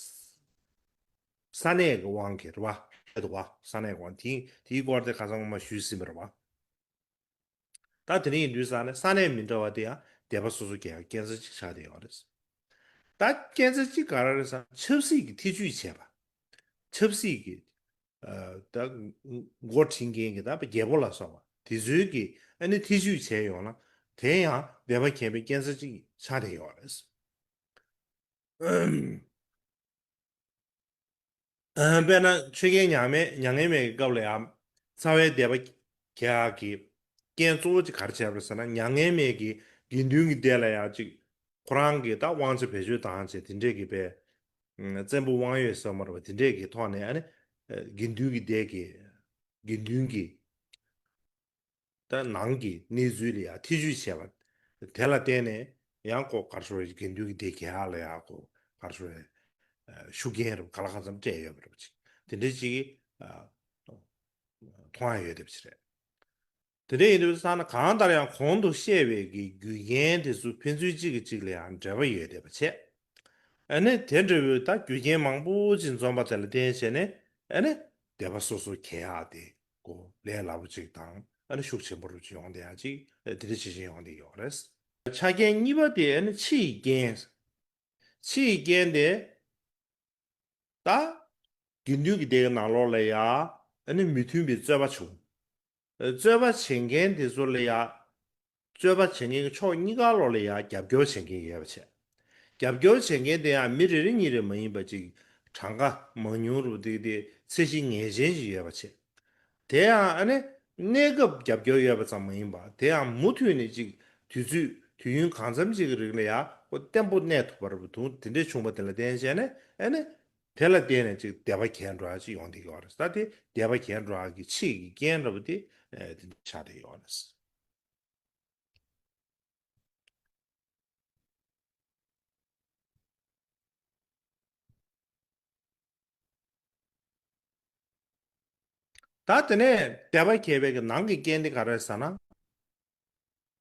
གནས་ཀྱི་དབང་གིས་རེད་པ། རེད་འདུག་པ། ས་གནས་ཀྱི་དབང་། དེ་དེའི་སྐོར་དེ་ཁ་སང་སྔོན་མ་ཞུས་ཟིན་པ་རེད་པ། ད་དེ་རིང་ཡིན་དུས་ས་ནས་ས་གནས་མི་འདྲ་བ་དེ་ཡང་སྡེ་པ་སོ་སོ་གྱེས་ཡག་རྐྱེན་རྩ་གཅིག་ཆགས་བསྡད་ཡོད་རེད། ད་རྐྱེན་རྩ་གཅིག་ག་རེ་རེད་ཟེར་ན། ཆབ་སྲིད་ཀྱི་ཐེ་ཇུས་བྱས་པ། ཆབ་སྲིད་ཀྱི་ཨ་ད་འགོ་ཁྲིད་མཁན་གྱི་ད་རྒྱལ་པོ་ལ་སོགས་པ་དེ་ཚོའི་གི་ཨ་ནི་ཐེ་ཇུས་བྱས་ཡོང་ན། དེ་ཡང་སྡེ་པ་གྱེས་པའི་རྐྱེན་རྩ་གཅིག་ཆགས་བསྡད་ཡོད་རེད། དཔེར་ན་ཆོས་རྒྱལ་མྱ་ངན་མྱ་ངན་མེད་ཀྱི་སྐབས་ལ་ཡང་རྩ་བའི་སྡེ་པ་གྱ་གི་རྐྱེན་གཙོ་བོ་ཅིག་ག་རེ་བྱས་པ་རེད་ཟེར་ན། མྱ་ངན་མེད་ཀྱི་དགེ་འདུན་གྱི་སྡེ་ལ་ཡང་ཅིག་ཁོ་རང་གི་ད་དབང་ཆ་བེད་སྤྱོད་བཏང་བྱས་དེ་འདྲས་ཀྱི་པའི་བཙན་པོ་དབང་ཡོད་ཟེར་མ་རེད་པ། དེ་འདྲས་ཀྱི་ཐོག་ནས་ཨ་ནི་དགེ་འདུན་གྱི་སྡེ་གི་དགེ་འདུན་གྱི་ད་ནང་གི་གནས་ཚུལ་ལ་ཡང་ཐེ་བྱུས་བྱས་པ་དེ་ལ་བརྟེན་ནས་ཡང་ཁོ་ག་རེ་ཞུ་དགེ་འདུན་གྱི་སྡེ་གྱ་ལ་ཡང་ཁོ་ག་རེ་ཞུ་ཤུགས་རྐྱེན་རུ་ག་ལ་གང་འཚམ་སྤྲད་ཡོད་པ་རེད་པ། ཅིག་དེ་འདྲའི་ཅིག་གི་མཐོང་ཡ་ཡོད་བསྡད་པ་ཅིག་རེད། དེ་འདྲ་ཡིན་དུས་ཙང་ན་གང་ལྟར་ཡང་གོང་དུ་བཤད་པའི་གི་རྒྱུ་རྐྱེན་དེ་ཚོ་ཕན་ཚུན་གཅིག་གིས་གཅིག་ལ་ཡང་འབྲེལ་བ་ཡོད་བསྡད་པ་བྱས། ཨ་ནི་དེ་འདྲ་བོའི་ད་རྒྱུ་རྐྱེན་མང་པོ་ཅིག་འཛོམས་པ་དེ་ལ་བརྟེན་བྱས་ནས་ཨ་ནི་སྡེ་པ་སོ་སོ་གྱ་དེ་གོ་ལས་སླ་པོ་ཅིག་དང་ཨ་ནི་ཤུགས་ཆེན་པོ་རུ་ཅིག་ཡོང་བསྡད་ཡ་ཅིག་དེ་འདྲ་ཇི་བཞིན་ཡོང་བསྡད་ཡོད་རེད། ཆ་རྐྱེན་གཉིས་པ་དེ་ཨ་ནི་ཕྱི་ཡི་རྐྱེན། ཕྱི་ཡི་རྐྱེན་དེ་ད་དགེ་འདུན་གྱི་སྡེ་གི་ནང་ལོགས་ལ་ཡ་ཨ་ནི་མི་མཐུན་པའི་རྩོད་པ་བྱུང་། རྩོད་པ་བྱེད་མཁན་དེ་ཚོ་ལ་ཡ། རྩོད་པ་བྱེད་མཁན་གྱི་ཕྱོགས་གཉིས་ཀ་ལོགས་ལ་ཡ་རྒྱབ་སྐྱོར་བྱེད་མཁན་ཡོད་པ་བྱས། རྒྱབ་སྐྱོར་བྱེད་མཁན་དེ་ཡང་མི་རེ་རེ་གཉིས་རེ་མ་ཡིན་པ་ཅིག་གྲངས་ཀ་མང་ཉུང་རུ་དེ་དེ་ཚད་གཞི་ངེས་ཅན་ཞིག་ཡོད་པ་བྱས། དེ་ཡང་ཨ་ནི་གནས་སྐབས་རྒྱབ་སྐྱོར་ཡོད་པ་ཙམ་མ་ཡིན་པ་དེ་ཡང་མུ་མཐུད་ནས་ཅིག་དུས་ཚོད་དུས་ཡུན་གང་འཚམ་ཅིག་གི་རིང་ལ་ཡ་ཁོ་བརྟན་པོ་གནས་ཐུབ་པ་རུ་དུང་དེ་འདྲས་བྱུང་བ་དེ་ལ་བརྟེན་བྱས་ནས་ཨ་ནི་དེ་ལ་བརྟེན་ནས་ཅིག་སྡེ་པ་གྱ་འགྲོ་བ་ཅིག་ཡོང་བསྡད་ཡོད་རེད། ད་དེ་སྡེ་པ་གྱ་འགྲོ་བ་གི་ཕྱི་གི་རྐྱེན་འདྲ་བོ་དེ་དེ་འདྲ་ཆགས་བསྡད་ཡོད་རེད། ད་དེ་ནས་སྡེ་པ་གྱ་པའི་གི་ནང་གི་རྐྱེན་དེ་ག་རེ་རེད་ཟེར་ན།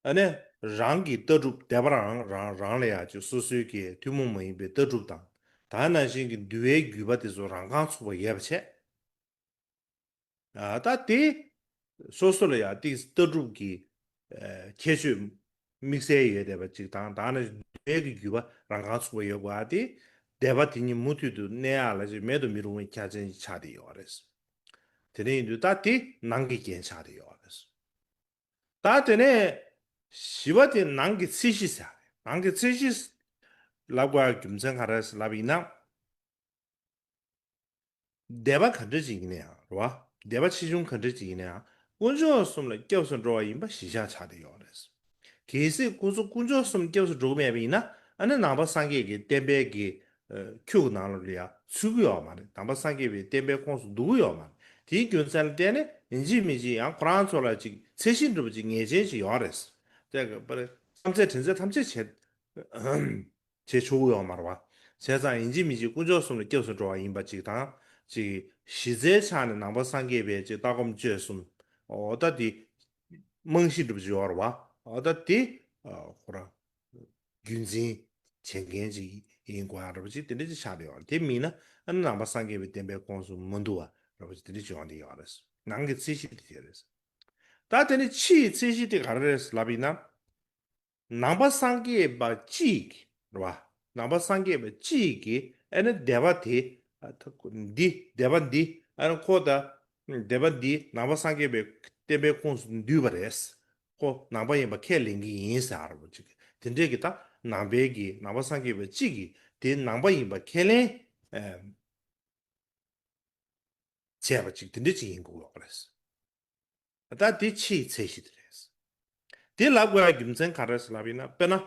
ཨ་ནི་རང་གི་ལྟ་གྲུབ་སྡེ་པ་རང་རང་རང་ལ་ཡ་ཅིག་སོ་སོའི་གི་ཐུན་མོང་མ་ཡིན་པའི་ལྟ་གྲུབ་དང་ད་ནང་བཞིན་གྱི་འདུལ་བའི་བརྒྱུད་པ་དེ་ཚོ་རང་རྐང་ཚུགས་པ་ཡོད་པ་བྱས། ད་དེ་སོ་སོ་ལ་ཡང་ཏིག་ལྟ་གྲུབ་ཀྱི་ཁྱད་ཆོས་དམིགས་བསལ་ཡོད་བསྡད་པ་ཅིག་དང་ད་ནི་སྡེ་གི་བརྒྱུད་པ་རང་རྐང་ཚུགས་པ་ཡོད་པ་དེ་སྡེ་པ་དེ་ཉིད་མུ་མཐུད་དུ་གནས་ཡག་ལ་ཅིག་མེད་དུ་མི་རུང་བའི་ཁྱད་ཆོས་ཅིག་ཆགས་བསྡད་ཡོད་རེད། དེ་འདྲ་ཡིན་དུས་ད་དེ་ནང་གི་རྐྱེན་ཆགས་བསྡད་ཡོད་རེད། ད་དེ་ནས་བཞི་པ་དེ་ནང་གི་ཚད་གཞི་ཟེར་ཡ་རེད། ནང་གི་ཚད་གཞི་ལབ་དགོས་ཡ་རྒྱུ་མཚན་ག་རེ་ལབ་ཡིན་ན། སྡེ་པ་ག་འདྲ་ཅིག་ཡིན་ན་ཡང་རེད་བ། སྡེ་པ་ཆེ་ཆུང་ག་འདྲ་ཅིག་ཡིན་ན་ཡང་དཀོན་མཆོག་གསུམ་ལ་སྐྱབས་སུ་འགྲོ་བ་ཡིན་པ་གཞི་བཞག་ཆགས་བསྡད་ཡོད་རེད། གལ་སྲིད་ཁོ་ཚོ་དཀོན་མཆོག་གསུམ་སྐྱབས་སུ་འགྲོ་གི་མེད་པ་ཡིན་ན་ཨ་ནི་ནང་པ་སངས་རྒྱས་ཀྱི་བསྟན་པའི་གི་ཁྱུ་གི་ནང་ལ་ཡང་ཚུད་ཀྱི་ཡོད་མ་རེད། ནང་པ་སངས་རྒྱས་པའི་བསྟན་པའི་ཁོངས་སུ་འདུ་གི་ཡོད་མ་རེད། དེའི་རྒྱུ་མཚན་ལ་བརྟེན་ནས་ཡིན་གཅིག་མིན་གཅིག་ཡང་ཁོ་རང་ཚོ་ལ་ཅིག་ཚད་གཞི་འདྲ་པོ་ཅིག་ངེས་ཅན་ཞིག་ཡོད་རེད། དེ་ག་པར་བསམ་ཚད་དྲན་ཚད་ཐམས་ཅད་བྱེད། བྱེད་ཆོག་གི་ཡོད་མ་རེད་བ། བྱས་ཙང་ཡིན་གཅིག་མིན་གཅིག་དཀོན་མཆོག་གསུམ་ལ་སྐྱབས་སུ་འགྲོ་བ་ཡིན་པ་ཅིག་དང་། ཅིག་གཞི་རྩའི་ཆ་ནས་ནང་པ་སངས་རྒྱས་པའི་ཅིག་ལྟ་སྒོམ་སྤྱོད་གསུམ། འོ་ད་དེ་རྨང་གཞི་འདྲ་པོ་ཅིག་ཡོད་རེད་བ། འོ་ད་དེ་ཁོ་རང་རྒྱུན་འཛིན་བྱེད་མཁན་ཅིག་ཡིན་དགོས་ཡ་འདྲ་པོ་ཅིག་དེ་འདྲ་ཅིག་ཆགས་བསྡད་ཡོད་རེད། དེ་མིན་ན་ཨ་ནི་ནང་པ་སངས་རྒྱས་པའི་བསྟན་པའི་ཁོངས་སུ་མི་འདུ་བ་འདྲ་པོ་ཅིག་དེ་འདྲ་ཅིག་ཡོང་བསྡད་ཡོད་རེད། ནང་གི་ཚད་གཞི་དེ་དེ་རེད། ད་དེ་ནི་ཕྱིའི་ཚད་གཞི་དེ་ག་རེ་རེད་ལབ་ཡིན་ན། ནང་པ་སངས་རྒྱས་པ་གཅིག་རེད་བ། ནང་པ་སངས་རྒྱས་པ་གཅིག་གིས་ཨ་ནི་སྡེ་པ་དེ་ཨ་ཐ་འདི་སྡེ་པ་འདི་ཨ་ནི་ཁོ་ད་སྡེ་པ་འདི་ནང་པ་སངས་རྒྱས་པའི་བསྟན་པའི་ཁོངས་སུ་འདུས་པ་རེད། ཁོ་ནང་པ་ཡིན་པ་ཁས་ལེན་གྱི་ཡིན་ཟེར་བ་ཅིག་དེ་འདྲས་ཀྱི་ད་ནང་པའི་གི་ནང་པ་སངས་རྒྱས་པ་གཅིག་གིས་དེ་ནང་པ་ཡིན་པ་ཁས་ལེན་ཨ་བྱས་པ་ཅིག་དེ་འདྲས་ཅིག་ཡིན་དགོས་ཡོད་རེད། ད་དེ་ཕྱིའི་ཚད་གཞི་དེ་རེད། དེ་ལབ་དགོས་ཡ་རྒྱུ་མཚན་ག་རེ་རེད་ལབ་ཡིན་ན། དཔེར་ན།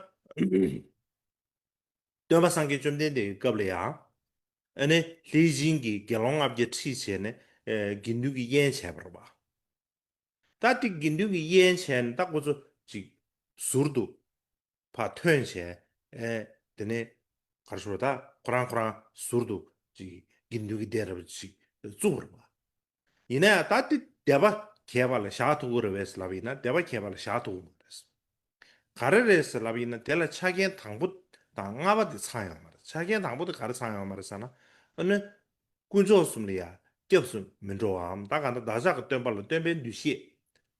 སྟོན་པ་སངས་རྒྱས་བཅོམ་ལྡན་འདས་ཀྱི་སྐབས་ལ་ཡང་། ཨ་ནི་ལྷས་བྱིན་གྱིས་དགེ་སློང་ལྔ་བརྒྱ་ཁྲིད་བྱས་ནས་ཨེ་དགེ་འདུན་གྱི་དབྱེན་བྱས་པ་རེད་པ། ད་དེ་དགེ་འདུན་གྱི་དབྱེན་བྱས་ནས་ད་ཁོ་ཚོ་ཅིག་ཟུར་དུ་ཕར་ཐོན་བྱས། ཨེ་དེ་ནས་ག་རེ་ཞུ་ད་ཁོ་རང་ཁོ་རང་ཟུར་དུ་ཅིག་དགེ་འདུན་གྱི་སྡེ་འདྲ་པོ་ཅིག་བཙུགས་པ་རེད་པ། ཡིན་ན་ཡང་ད་དེ་སྡེ་པ་གྱ་པ་ལ་བཞག་ཐུབ་ཀྱི་རེད་པས་ལབ་ཡིན་ན་སྡེ་པ་གྱ་པ་ལ་བཞག་ཐུབ་ཀྱི་མ་རེད། ག་རེ་རེད་ཟེར་ལབ་ཡིན་ན་དེ་ལ་ཆ་རྐྱེན་དང་པོ་དང་ལྔ་པ་དེ་ཚང་ཡོང་མ་རེད། ཆ་རྐྱེན་དང་པོ་དེ་ག་རེ་ཚང་ཡོང་མ་རེད་ཟེར་ན། ཨ་ནི་དཀོན་མཆོག་གསུམ་ལ་ཡང་སྐྱབས་སུ་མི་འགྲོ་བའམ་ད་ག་ད་བདག་ཅག་གི་སྟོན་པ་ལ་སྟོན་པའི་འདུ་ཤེས་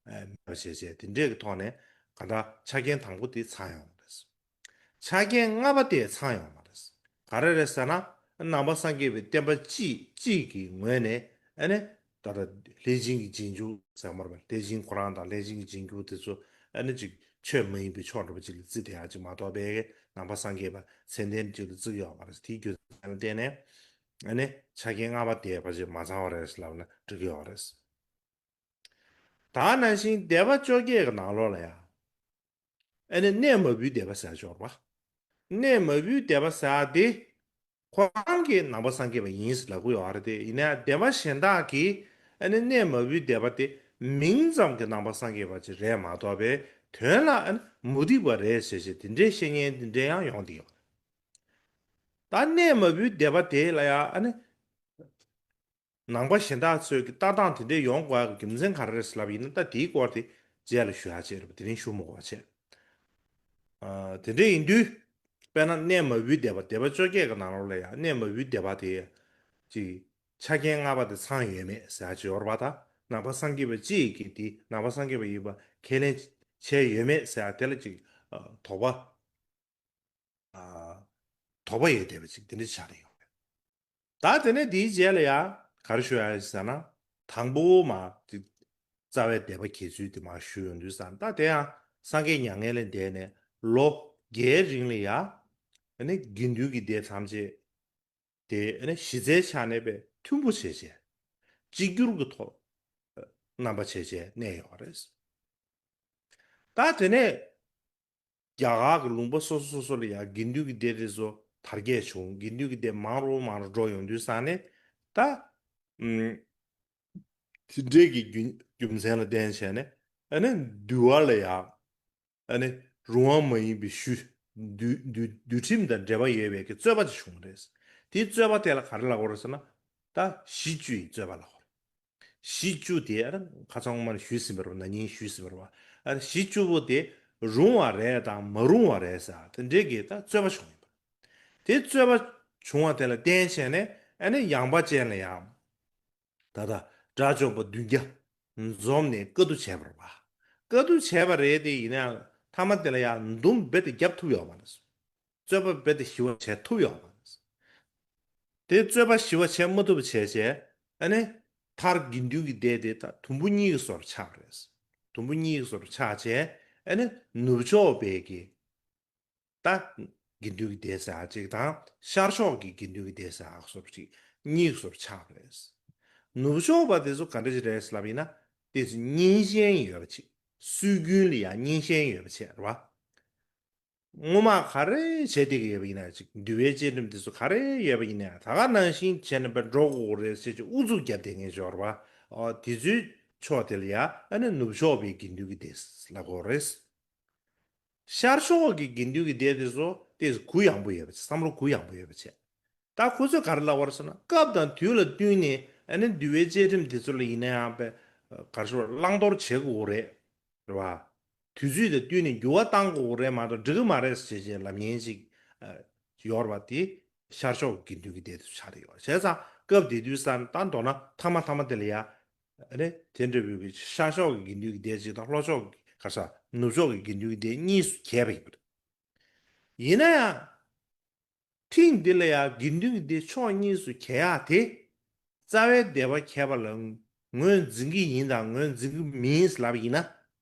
མེད་པ་བྱས་བྱས་དེ་འདྲས་ཀྱི་ཐོག་ནས་ག་ད་ཆ་རྐྱེན་དང་པོ་དེ་ཚང་ཡོང་མ་རེད། ཆ་རྐྱེན་ལྔ་པ་དེ་ཚང་ཡོང་མ་རེད། ག་རེ་རེད་ཟེར་ན། ནང་པ་སངས་རྒྱས་པའི་བསྟན་པ་སྤྱི་གཅིག་གི་ངོས་ནས་ཨ་ནི་ད་ལྟ་ལྷས་བྱིན་གྱི་རྗེས་འཇུག་ཟེར་མ་རེད་པ། ལྷས་བྱིན་ཁོ་རང་དང་ལྷས་བྱིན་གྱི་རྗེས་འཇུག་དེ་ཚོ་ཨ་ནི་ཅིག་ཆོས་མ་ཡིན་པའི་ཕྱོགས་འདྲ་པོ་ཅིག་ལ་བརྩི་བསྡད་ཡ་ཅིག་མ་གཏོགས་པའི་ནང་པ་སངས་རྒྱས་པ་ཚད་ལྡན་ཅིག་ལ་བརྩི་གི་ཡོད་མ་རེད། དེའི་རྒྱུ་མཚན་ལ་བརྟེན་ནས་ ཨ་ནི་ཆ་རྐྱེན་ལྔ་པ་དེ་ཕལ་ཆེར་མ་ཚང་བ་རེད་ལབ་ན་འགྲིག་གི་ཡོད་རེད། ད་ནང་བཞིན་སྡེ་པ་བཅོ་བརྒྱད་ཀྱི་ནང་ལོགས་ལ་ཡང་། ཨ་ནི་གནས་མ་བུའི་སྡེ་པ་ཟེར་ཡག་ཅིག་ཡོད་རེད་པ། གནས་མ་བུའི་སྡེ་པ་ཟེར་ཡག་དེ། ཁོ་རང་གིས་ནང་པ་སངས་རྒྱས་པ་ཡིན་ཟེར་ལབ་ཀྱི་ཡོད་རེད་དེ། ཡིན་ནའང་སྡེ་པ་གཞན་དག་གིས་ཨ་ནི་གནས་མ་བུའི་སྡེ་པ་དེ་མིང་ཙམ་གྱི་ནང་པ་སངས་རྒྱས་པ་ཅིག་རེད་མ་གཏོགས་པའི་དོན་ལ་ཨ་ནི་མུ་སྟེགས་པ་རེད་ཟེར་བྱས་དེ་འདྲའི་བཤད་མཁན་དེ་འདྲ་ཡང་ཡོང་བསྡད་ཡོད། ད་གནས་མ་བུའི་སྡེ་པ་དེ་ལ་ཡང་ཨ་ནི། ནང་པ་གཞན་དག་ཚོས་ཀྱི་ལྟ་སྟངས་དེ་འདྲས་ཡོང་དགོས་ཀྱི་རྒྱུ་མཚན་ག་རེ་རེད་ལབ་ཡིན་ན། ད་དེའི་སྐོར་དེ་རྗེས་ལ་ཞུ་ཡག་བྱས་རེད་པ། དེ་རིང་ཞུ་མི་དགོས་པ་བྱས། ཨ། དེ་འདྲས་ཡིན་དུས། དཔེར་ན་གནས་མ་བུའི་སྡེ་པ། སྡེ་པ་བཅོ་བརྒྱད་ཀྱི་ནང་ལོགས་ལ་ཡང་གནས་མ་བུའི་སྡེ་པ་དེ་ཅིག་ཆ་རྐྱེན་ལྔ་པ་དེ་ཚང་ཡོད་མེད་ཟེར་ཡག་ཅིག་ཡོད་རེད་པ། ད་ནང་པ་སངས་རྒྱས་པ་གཅིག་གིས་དེ་ནང་པ་སངས་རྒྱས་པ་ཡིན་པ་ཁས་ལེན་བྱས་ཡོད་མེད་ཟེར་ཡག་དེ་ལ་ཅིག་ཨ། དོགས་པ། ཨ། དོགས་པ་ཡོད་བསྡད་པ་ཅིག་དེ་འདྲ་ཆགས་ཀྱི་ཡོད་རེད། ད་དེ་ནས་དེའི་རྗེས་ལ་ཡང་ག་རེ་ཞུ་ཡག་ཡིན་ཟེར་ན། དང་པོ་མར་དེ་རྩ་བའི་སྡེ་པ་གྱེས་ཚུལ་དེ་མར་ཞུ་ཡོང་དུས་ཙང་། ད་དེ་ཡང་སངས་རྒྱས་མྱ་ངན་ལས་འདས་ནས་ལོ་བརྒྱའི་རིང་ལ་ཡང་ཨ་ནི་དགེ་འདུན་གྱི་སྡེ་ཐམས་ཅད་དེ་ཨ་ནི་གཞི་རྩའི་ཆ་ནས་པའི་མཐུན་པོ་བྱས་བྱས། གཅིག་གྱུར་གྱི་ཐོག་རྣམ་པ་བྱས་བྱས་གནས་ཡོད་རེད། ད་དེ་ནས་རྒྱ་གར་གྱི་ལུང་པ་སོ་སོ་སོ་སོ་ལ་ཡང་དགེ་འདུན་གྱི་སྡེ་དེ་ཚོ་དར་རྒྱས་བྱུང་། དགེ་འདུན་གྱི་སྡེ་མང་རུ་མང་རུ་འགྲོ་ཡོང་དུས་ཙང་ནས། ད་ཨུམ། དེ་འདྲའི་གི་རྒྱུ་རྒྱུ་མཚན་ལ་བརྟེན་བྱས་ནས་ཨ་ནི་འདུལ་བ་ལ་ཡང་ཨ་ནི་རུང་བ་མ་ཡིན་པའི་ཞུ། འདུལ་འདུལ་འདུལ་ཁྲིམས་དང་འབྲེལ་བ་ཡོད་པའི་གི་རྩོད་པ་དེ་བྱུང་བ་རེད། དེའི་རྩོད་པ་དེ་ལ་ག་རེ་ལབ་དགོས་རེད་ཟེར་ན། ད་གཞི་བཅུ་ཡི་རྩོད་པ་ལབ་དགོས་རེད། གཞི་བཅུ་དེ་ཨ་ནི་ཁ་སང་སྔོན་མ་ནས་ཞུས་ཟིན་པ་རེད་པ། ན་ནིང་ཞུས་ཟིན་པ་རེད་པ། ཨ་ནི་གཞི་བཅུ་པོ་དེ་རུང་བ་རེད་དང་མ་རུང་བ་རེད་ཟེར་དེ་འདྲའི་གི་ད་རྩོད་པ་བྱུང་ཡིན་པ། དེ་རྩོད་པ་བྱུང་བ་དེ་ལ་བརྟེན་བྱས་ནས་ཨ་ནི་ཡངས་པ་ཅན་ལ་ཡང་ད་ལྟ་དགྲ་བཅོམ་པ་བདུན་བརྒྱ་འཛོམས་ནས་བཀའ་བསྡུ་བྱས་པ་རེད་པ། བཀའ་བསྡུ་བྱས་པ་རེད་དེ། ཡིན་ནའང་མཐའ་མ་དེ་ལ་ཡང་འདུམ་རྦད་དེ་བརྒྱབ་ཐུབ་ཡོད་མ་རེད། རྩོད་པ་རྦད་དེ་ཞི་བ་བྱས་ཐུབ་ཡོད་མ་རེད། དེ་རྩོད་པ་ཞི་བ་བྱས་མ་ཐུབ་པ་བྱས་བྱས་ཨ་ནི་མཐར་དགེ་འདུན་གྱི་སྡེ་དེ་ད་དུམ་བུ་གཉིས་ཀྱི་བཟོ་འདྲ་ཆགས་པ་རེད། དུམ་བུ་གཉིས་ཀྱི་བཟོ་འདྲ་ཆགས་བྱས་ཨ་ནི་ནུབ་ཕྱོགས་པའི་གི་ད་དགེ་འདུན་གྱི་སྡེ་ཟེར་ཡག་ཅིག་དང་། ཤར་ཕྱོགས་ཀྱི་དགེ་འདུན་གྱི་སྡེ་ཟེར་ཡག་བཟོ་འདྲ་ཅིག་གཉིས་ཀྱི་བཟོ་འདྲ་ཆགས་པ་རེད། ནུབ་ཕྱོགས་པ་དེ་ཚོ་ག་འདྲ་ཞིག་རེད་ལབ་ཡིན་ན། དེ་ཚོ་རྙིང་ཞེན་ཡོད་པ་ཅིག་སྲོལ་རྒྱུན་ལ་ཡང་རྙིང་ཞེན་ཡོད་པ་ཅིག་རེད་པ། སྔོན་མ་ག་རེ་བྱས་བསྡད་ཀྱི་ཡོད་པ་ཡིན་ན། ཅིག་འདུལ་བའི་བཅའ་ཁྲིམས་དེ་ཚོ་ག་རེ་ཡོད་པ་ཡིན་ན་ཡང་ད་ག་ནང་བཞིན་བྱས་ནས་འགྲོ་དགོས་རེད་ཟེར་ཅིག་ཨུ་ཚུགས་རྒྱབ་བསྡད་མཁན་ཅིག་ཡོད་རེད་པ། ཨོ། དེ་ཚོའི་ཕྱོགས་དེ་ལ་ཡང་ཨ་ནི་ནུབ་ཕྱོགས་པའི་དགེ་འདུན་གྱི་སྡེ་ལབ་དགོས་རེད། ཤར་ཕྱོགས་ཀྱི་དགེ་འདུན་གྱི་སྡེ་དེ་ཚོ་དེ་གུ་ཡངས་པོ་ཡོད་པ་བྱས། བསམ་བློ་གུ་ཡངས་པོ་ཡོད་པ་བྱས། ད་ཁོ་ཚོས་ག་རེ་ལབ་པ་རེད་ཟེར་ན། སྐབས་དང་དུས་ལ་བསྟུན་ནས་ཨ་ནི་འདུལ་བའི་བཅའ་ཁྲིམས་དེ་ཚོ་ལ་ཡིན་ན་ཡང་པའི་ག་རེ་ཞུ་དགོས་རེད། བླང་དོར་བྱེད་དགོས་རེད། རེད་པ། དུས་ཚོད་དང་བསྟུན་ནས་འགྱུར་བ་གཏང་དགོས་རེད་མ་གཏོགས་འགྲིག་གི་མ་རེད་ཟེར་བྱས་ལབ་མཁན་ཅིག་ཨ། ཡོད་རེད་པ། དེ་ཤར་ཕྱོགས་ཀྱི་དགེ་འདུན་གྱི་སྡེ་དེ་ཚོ་ཆགས་བསྡད་ཡོད་རེད། བྱས་ཙང་སྐབས་དེ་དུས་ཙང་ད་མདོར་ན་མཐའ་མ་མཐའ་མ་དེ་ལ་ཡ། ཨ་ནི་དེ་འདྲ་བོའི་གི་ཤར་ཕྱོགས་ཀྱི་དགེ་འདུན་གྱི་སྡེ་གཅིག་དང་ལྷོ་ཕྱོགས་ཀྱི་ག་རེ་ཟེར། ནུབ་ཕྱོགས་ཀྱི་དགེ་འདུན་གྱི་སྡེ་གཉིས་སུ་གྱེས་པ་ཡིན་པ་རེད། ཡིན་ན་ཡང་། ཐེངས་འདི་ལ་ཡང་དགེ་འདུན་གྱི་སྡེ་ཕྱོགས་གཉིས་སུ་གྱེས་ཡག་དེ། རྩ་བའི་སྡེ་པ་གྱེས་པ་ལ་ངོས་འཛིན་གྱི་ཡིན་དང་ངོས་འཛིན་གྱི་མིན་ལབ་པ་ཡིན་ན།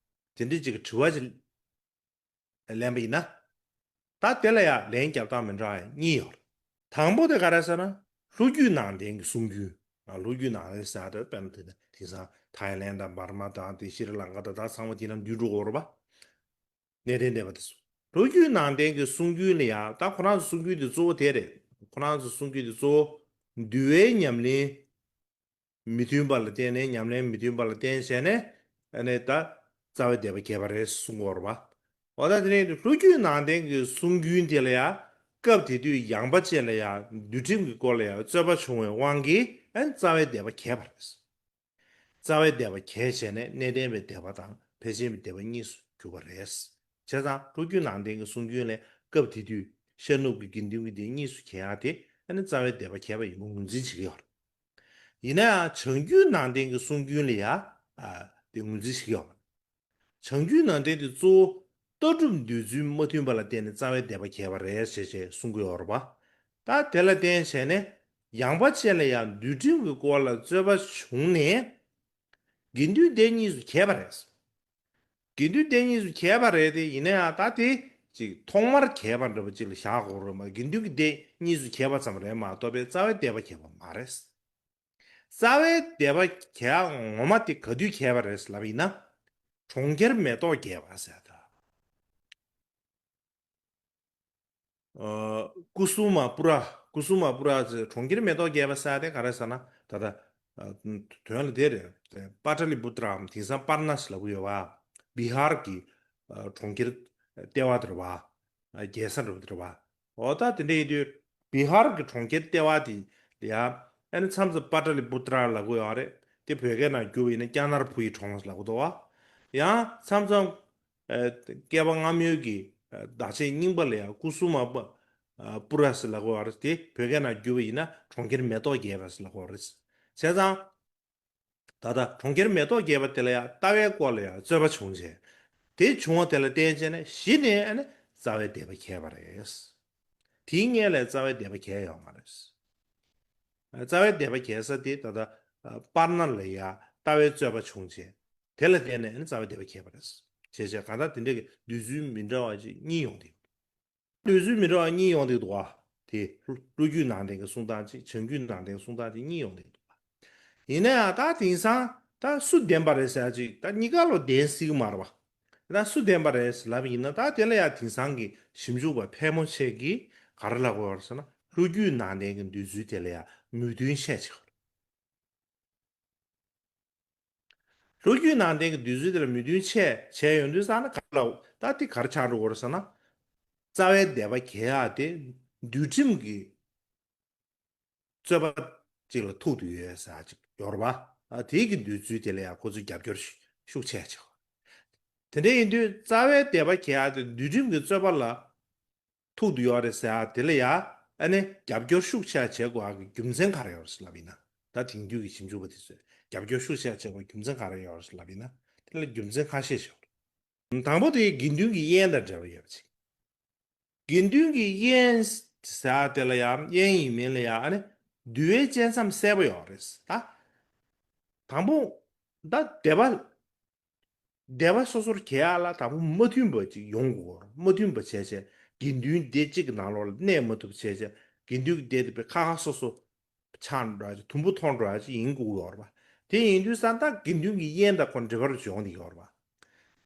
དེ་འདྲའི་ཅིག་གི་དྲི་བ་ཅིག་ལེན་པ་ཡིན་ན། ད་དེ་ལ་ཡང་ལན་རྒྱབ་སྟངས་མི་འདྲ་བ་གཉིས་ཡོད་རེད། དང་པོ་དེ་ག་རེ་ཟེར་ན། ལྷོ་རྒྱུད་ནང་བསྟན་གྱི་གསུང་རྒྱུན། ལྷོ་རྒྱུད་ནང་བསྟན་ཟེར་ཡག་དེ་དཔེར་ན་དེ་དེང་སང་ཐའི་ལེན་དང་འབར་མ་དང་དེ་ཤྲི་ལང་ཀ་དང་། ད་ཚང་མ་དེ་ནང་འདུས་འགྲོ་གི་ཡོད་རེད་པ། གནས་བརྟན་སྡེ་པ་དེ་ཚོ། ལྷོ་རྒྱུད་ནང་བསྟན་གྱི་གསུང་རྒྱུན་ལ་ཡང་། ད་ཁོ་རང་ཚོ་གསུང་རྒྱུན་དེ་གཙོ་བོ་དེ་རེད། ཁོ་རང་ཚོ་གསུང་རྒྱུན་དེ་གཙོ་བོ་འདུལ་བའི་ཉམས་ལེན་མི་མཐུན་པ་ལ་བརྟེན་ནས། ཉམས་ལེན་མི་མཐུན་པ་ལ་བརྟེན་བྱས་ནས་ཨ་ནི་ད་རྩ་བའི་སྡེ་པ་གྱེས་པ་རེད་གསུང་གི་ཡོད་རེད་པ། འོ། ད་དེ་ནས་ལྷོ་རྒྱུད་ནང་བསྟན་གྱི་གསུང་རྒྱུན་དེ་ལ་ཡང་། སྐབས་དེ་དུས་ཡངས་པ་ཅན་ལ་ཡང་འདུལ་ཁྲིམས་ཀྱི་སྐོར་ལ་ཡང་རྩོད་པ་བྱུང་བའི་དབང་གིས་ཨ་ནི་རྩ་བའི་སྡེ་པ་གྱེས་པ་རེད། རྩ་བའི་སྡེ་པ་གྱེས་བྱས་ནས་གནས་བརྟན་པའི་སྡེ་པ་དང་ཕལ་ཆེན་པའི་སྡེ་པ་གཉིས་སུ་གྱུར་པ་རེད། བྱས་ཙང་ལྷོ་རྒྱུད་ནང་བསྟན་གྱི་གསུང་རྒྱུན་ལས་སྐབས་དེ་དུས་ཤར་ནུབ་ཀྱི་དགེ་འདུན་གྱི་སྡེ་གཉིས་སུ་གྱེས་ཡག་དེ་ཨ་ནི་རྩ་བའི་སྡེ་པ་གྱེས་པ་ཡིན་པ་ངོས་འཛིན་བྱེད་ཀྱི་ཡོད་རེད། ཡིན་ན་ཡང་བྱང་རྒྱུད་ནང་བསྟན་གྱི་གསུང་རྒྱུན་ལ་ཡང་། ཨ། དེ་ངོས་འཛིན་བྱེད་ཀྱི་ཡོད་མ་རེད། བྱང་རྒྱུད་ནང་བསྟན་དེ་གཙོ་བོ་ལྟ་གྲུབ་འདོད་ཚུལ་མ་མཐུན་པ་ལ་བརྟེན་ནས་རྩ་བའི་སྡེ་པ་གྱེས་པ་རེད་ཅེས་ཅེས་གསུང་གི་ཡོད་རེད་པ། ད་དེ་ལ་བརྟེན་བྱས་ནས་ཡངས་པ་ཅན་ལ་ཡང་འདུལ་ཁྲིམས་ཀྱི་སྐོར་ལ་རྩོད་པ་བྱུང་ནས་དགེ་འདུན་སྡེ་གཉིས་སུ་གྱེས་པ་རེད། དགེ་འདུན་སྡེ་གཉིས་སུ་གྱེས་པ་རེད་དེ། ཡིན་ན་ཡང་ད་དེ་ ཅིག་ཐོག་མར་གྱེས་པ་འདྲ་པོ་ཅིག་ལ་བཞག་དགོས་རེད་མ། དགེ་འདུན་གྱི་སྡེ་གཉིས་སུ་གྱེས་པ་ཙམ་རེད་མ་གཏོགས་པའི་རྩ་བའི་སྡེ་པ་གྱེས་པ་མ་རེད། རྩ་བའི་སྡེ་པ་གྱེས་ངོ་མ་དེ་ག་དུས་གྱེས་པ་རེད་ལབ་ཡིན་ན། གྲོང་ཁྱེར་མེ་ཏོག་རྒྱས་པ་ཟེར་ད། ཨ། ཀུ་སུ་མ་པུ་ར། ཀུ་སུ་མ་པུ་ར་ཟེར་གྲོང་ཁྱེར་མེ་ཏོག་རྒྱས་པ་ཟེར་དེ་ག་རེ་ཟེར་ན། ད་ལྟ་ཨ་དོན་ལ་དེ་རེད། པ་ཏ་ལི་པུ་ཏྲ་འམ་དེང་སང་པར་ན་སི་ལབ་ཀྱི་ཡོད་པ། བི་ཧར་གྱི་ཨ་གྲོང་ཁྱེར་ལྟེ་བ་དེ་རེད་པ། ཨ་རྒྱལ་ས་འགྲོ་དེ་རེད་པ། འོ་ད་དེ་འདྲ་ཡིན་དུས་བི་ཧར་གྱི་གྲོང་ཁྱེར་ལྟེ་བ་དེ་ལ་ཡ། ཨ་ནི་མཚམས་མཚམས་པ་ཏ་ལི་པུ་ཏྲ་ལབ་ཀྱི་ཡོད་རེད། དེ་བོད་སྐད་ནང་བསྒྱུར་བ་ཡིན་ན་ཀྱ་ནར་བུ་ཡི་གྲོང་ལབ་ཀྱི་འདུག་པ། ཡང་མཚམས་མཚམས། ཨ་བསྐལ་པ་སྔ་མོའི་གི་ཨ་བདག་ཆེན་རྙིང་པ་ལ་ཡང་ཀུ་སུ་མ་པ་ཨ་པུ་ར་སི་ལབ་ཀྱི་ཡོད་རེད། དེ་བོད་སྐད་ནང་བསྒྱུར་བ་ཡིན་ན་གྲོང་ཁྱེར་མེ་ཏོག་རྒྱས་པ་ཟེར་ལབ་ཀྱི་ཡོད་རེད། བྱས་ཙང་། ད་ལྟ་གྲོང་ཁྱེར་མེ་ཏོག་རྒྱས་པ་དེ་ལ་ཡང་ལྟ་བའི་སྐོར་ལ་ཡང་རྩོད་པ་བྱུང་བྱས། དེ་བྱུང་བ་དེ་ལ་བརྟེན་བྱས་ནས་གཞི་ནས་ཨ་ནི་རྩ་བའི་སྡེ་པ་གྱེས་པ་རེད། དེའི་སྔོན་ལ་རྩ་བའི་སྡེ་པ་གྱེས་ཡོད་མ་རེད། རྩ་བའི་སྡེ་པ་གྱེས་ས་དེ་ད་ལྟ་པར་ན་ལ་ཡང་ལྟ་བའི་རྩོད་པ་བྱུང་བྱས། དེ་ལ་བརྟེན་ནས་ཨ་ནི་རྩ་བའི་སྡེ་པ་གྱེས་པ་རེད། བྱས་བྱས་གང་ལྟར་དེ་འདྲ་གི་འདོད་ཚུལ་མི་འདྲ་བ་ཅིག་གཉིས་ཡོང་དེ། འདོད་ཚུལ་མི་འདྲ་བ་གཉིས་ཡོང་དེ་འདུག་པ། དེ་ལོ་རྒྱུས་ནང་བསྟན་གྱི་གསུང་སྟངས་གཅིག་བྱང་རྒྱུད་ནང་བསྟན་གྱི་གསུང་སྟངས་གཅིག་གཉིས་ཡོང་དེ་འདུག་པ། ཡིན་ན་ཡང་ད་དེང་སང་ད་སུ་བདེན་པ་རེད་ཟེར་ཡ་ཅིག་ད་གཉིས་ཀ་ལོ་བདེན་སྲིད་ཀྱི་མ་རེད་པ། ད་སུ་བདེན་པ་རེད་ཟེར་ལབ་ཡིན་ན་ད་དེ་ལ་ཡང་དེང་སང་གི་ཞིབ་འཇུག་པ་ཕལ་མོ་ཆེ་གིས་ག་རེ་ལབ་ཀྱི་ཡོད་རེད་ཟེར་ན། ལོ་རྒྱུས་ནང་བསྟན་གྱི་འདོད་ཚུལ་དེ་ལ་ཡང་མོས་མཐུན་བྱས་ཆེ། ལོ་རྒྱུས་ནང་བསྟན་གྱི་འདོད་ཚུལ་དེ་ལ་མོས་མཐུན་བྱས་བྱས་ཡོང་དུས་ཙང་ན་ག་ལ་ད་དེ་ག་རེ་ཆགས་འགྲོ་གི་རེད་ཟེར་ན། རྩ་བའི་སྡེ་པ་གྱེས་ཡག་དེ་འདུལ་ཁྲིམས་ཀྱི་རྩོད་པ་ཅིག་ལ་ཐུག་བསྡད་ཡོད་ཟེར་ཅིག་ཡོད་རེད་པ། ཨ་དེའི་གི་འདོད་ཚུལ་དེ་ལ་ཡང་ཁོ་ཚོས་རྒྱབ་སྐྱོར་ཤུགས་ཆེ་ཆེ། དེ་འདྲ་ཡིན་དུས་རྩ་བའི་སྡེ་པ་གྱེས་ཡག་དེ་འདུལ་ཁྲིམས་ཀྱི་རྩོད་པ་ལ་ཐུག་ཏུ་ཡོད་རེད་ཟེར་ཡ་དེ་ལ་ཡ། ཨ་ནི་རྒྱབ་སྐྱོར་ཤུགས་ཆེ་བྱེད་དགོས་ཡག་གི་རྒྱུ་མཚན་ག་རེ་ཡོད་རེད་ཟེར་ལབ་ཡིན་ན། ད་དེང་དུས་ཀྱི་ཞིབ་འཇུག་པ་དེ་ཚོས་རྒྱབ་སྐྱོར་ཤུགས་ཆེ་བྱེད་དགོས་རྒྱུ་མཚན་ག་རེ་ཡོད་རེད་ཟེར་ལབ་ཡིན་ན། དེ་ལ་རྒྱུ་མཚན་ཁ་ཤས་ཤིག་ཡོད་རེད། དང་པོ་དེ་དགེ་འདུན་གྱི་དབྱེན་དང་འབྲེལ་བ་ཡོད་པ་ཅིག་དགེ་འདུན་གྱི་དབྱེན་ཟེར་ཡ་དེ་ལ་ཡ་དབྱེན་ཡིན་མིན་ལ་ཡ་ཨ་ནི་འདུལ་བའི་བཅད་མཚམས་གསལ་པོ་ཡོད་རེད་ད། དང་པོ། ད་སྡེ་པ། སྡེ་པ་སོ་སོར་གྱེས་ཡག་ལ་དང་པོ་མ་མཐུན་པ་ཅིག་ཡོང་དགོས། མ་མཐུན་པ་བྱས་བྱས་དགེ་འདུན་སྡེ་གཅིག་གི་ནང་ལོགས་ལ་གནས་མ་ཐུབ་བྱས་བྱས་དགེ་འདུན་གྱི་སྡེ་དེ་པའི་ཁ་ཁ་སོ་སོ་ཆགས་འགྲོ་ཡག་ཅིག་དུམ་བུ་མཐོང་འགྲོ་ཡག་ཅིག་ཡིན་དགོས་ཡོད་རེད་པ། དེ་ཡིན་དུས་ཙང་ད་དགེ་འདུན་གྱི་དབྱེན་དང་ཁོ་འབྲེལ་བ་ཅིག་ཡོང་གི་ཡོད་རེད་པ།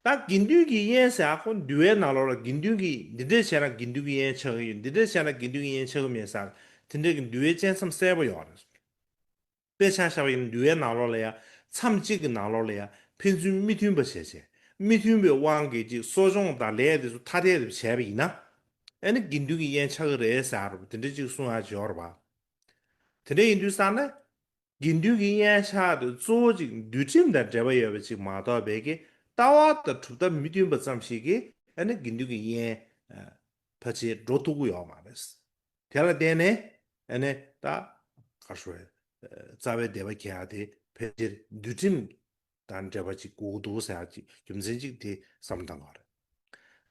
ད་དགེ་འདུན་གྱི་དབྱེན་ཟེར་ཡག་ཁོ་འདུལ་བའི་ནང་ལོགས་ལ་དགེ་འདུན་གྱི་འདི་འདྲས་བྱས་ན་དགེ་འདུན་གྱི་དབྱེན་ཆགས་ཀྱི་ཡོད། འདི་འདྲས་བྱས་ན་དགེ་འདུན་གྱི་དབྱེན་ཆགས་ཀྱི་མེད་ཟེར་དེ་འདྲས་ཀྱི་འདུལ་བའི་བཅད་མཚམས་གསལ་པོ་ཡོད་རེད། དཔེ་ཆ་བཞག་པ་ཡིན་ན་འདུལ་བའི་ནང་ལོགས་ལ་ཡང་མཚམས་གཅིག་གི་ནང་ལོགས་ལ་ཡང་ཕན་ཚུན་མི་མཐུན་པ་བྱས་བྱས། མི་མཐུན་པའི་དབང་གིས་ཅིག་གསོ་སྦྱོང་དང་ལས་དེ་ཚོ་ཐ་དད་དུ་བྱས་པ་ཡིན་ན། ཨ་ནི་དགེ་འདུན་གྱི་དབྱེན་ཆགས་ཀྱི་རེད་ཟེར་བ་དེ་འདྲ་ཅིག་གསུང་ཡག་ཅིག་ཡོད་རེད་པ། དེ་འདྲ་ཡིན་དུས་ཙང་ན། དགེ་འདུན་གྱི་དབྱེན་ཆགས་དེ་གཙོ་བོ་ཅིག་འདུལ་ཁྲིམས་དང་འབྲེལ་བ་ཡོད་པ་ཅིག་མ་གཏོགས་པའི་གི་ལྟ་བ་དང་གྲུབ་མཐའ་མི་མཐུན་པ་ཙམ་ཞིག་གིས་ཨ་ནི་དགེ་འདུན་གྱི་དབྱེན་ཕལ་ཆེར་འགྲོ་ཐུབ་ཀྱི་ཡོད་མ་རེད། དེ་ལ་བརྟེན་ནས་ཨ་ནི་ད་ག་རེ་ཟེར། རྩ་བའི་སྡེ་པ་གྱེས་ཡག་དེ་ཕལ་ཆེར་འདུལ་ཁྲིམས་དང་འབྲེལ་བ་ཅིག་དགོས་ཀྱི་འདུག་ཟེར་ཡག་ཅིག་རྒྱུ་མཚན་ཅིག་དེ་བསམ་བློ་བཏང་དགོས་རེད།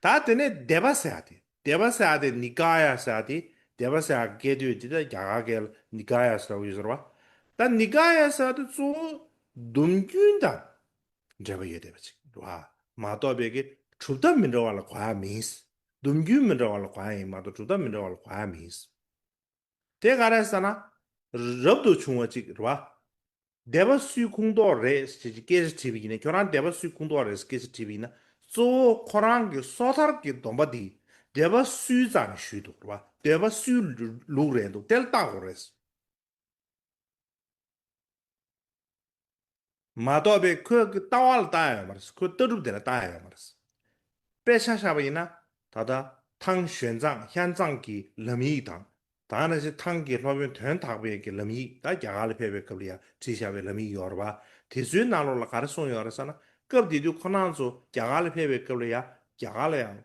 ད་དེ་ནས་སྡེ་པ་ཟེར་ཡག་དེ། སྡེ་པ་ཟེར་ཡག་དེ་ནི་ཀ་ཡ་ཟེར་ཡག་དེ། སྡེ་པ་ཟེར་ཡག་གི་སྐད་དོད་དེ་ད་རྒྱ་གར་སྐད་ལ་ནི་ཀ་ཡ་ཟེར་བ་ཡོད་ཟེར་བ། ད་ནི་ཀ་ཡ་ཟེར་ཡག་དེ་གཙོ་བོ་སྡོམ་རྒྱུན་དང་འབྲེལ་བ་ཡོད་བསྡད་པ་ཅིག་རེད་བ། མ་གཏོགས་པའི་གི་གྲུབ་མཐའ་མི་འདྲ་བ་ལ་གོ་ཡག་མིན། སྡོམ་རྒྱུན་མི་འདྲ་བ་ལ་གོ་ཡག་ཡིན་མ་གཏོགས་གྲུབ་མཐའ་མི་འདྲ་བ་ལ་གོ་ཡག་མིན། དེ་ག་རེ་ཟེར་ན། རབ་ཏུ་བྱུང་བ་ཅིག་རེད་བ། སྡེ་པ་སུའི་ཁོངས་གཏོགས་རེད་ཟེར་ཅིག་སྐད་ཆ་དྲིས་པ་ཡིན་ན། ཁྱོད་རང་སྡེ་པ་སུའི་ཁོངས་གཏོགས་རེད་ཟེར་སྐད་ཆ་དྲིས་པ་ཡིན་ན། གཙོ་བོ་ཁོ་རང་གི་སོ་ཐར་གྱི་སྡོམ་པ་འདི་སྡེ་པ་སུའི་རྩ་ནས་ཞུས་འདུག་རེད་བ། སྡེ་པ་སུའི་ལུགས་རེད་འདུག་དེ་ལ་བལྟ་དགོས་རེད། མ་གཏོགས་པའི་ཁོའི་གི་ལྟ་བ་ལ་བལྟ་ཡ་ཡོད་མ་རེད། ཁོའི་ལྟ་གྲུབ་དེ་ལ་བལྟ་ཡ་ཡོད་མ་རེད། དཔེ་ཆ་བཞག་པ་ཡིན་ན། ད་ལྟ་ཐང་ཞོན་ཙང་ཧྱན་ཙང་གི་ལམ་ཡིག་དང་། ད་ནང་བཞིན་ཐང་གི་སློབ་དཔོན་དོན་དག་པའི་གི་ལམ་ཡིག་ད་རྒྱ་གར་ལ་ཕེབས་པའི་སྐབས་ལ་ཡང་བྲིས་བཞག་པའི་ལམ་ཡིག་ཡོད་རེད་བ། དེ་ཚོའི་ནང་ལོགས་ལ་ག་རེ་གསུངས་ཡོད་རེད་ཟེར་ན། སྐབས་དེ་དུས་ཁོ་རང་ཚོ་རྒྱ་གར་ལ་ཕེབས་པའི་སྐབས་ལ་ཡང་རྒྱ་གར་ལ་ཡང་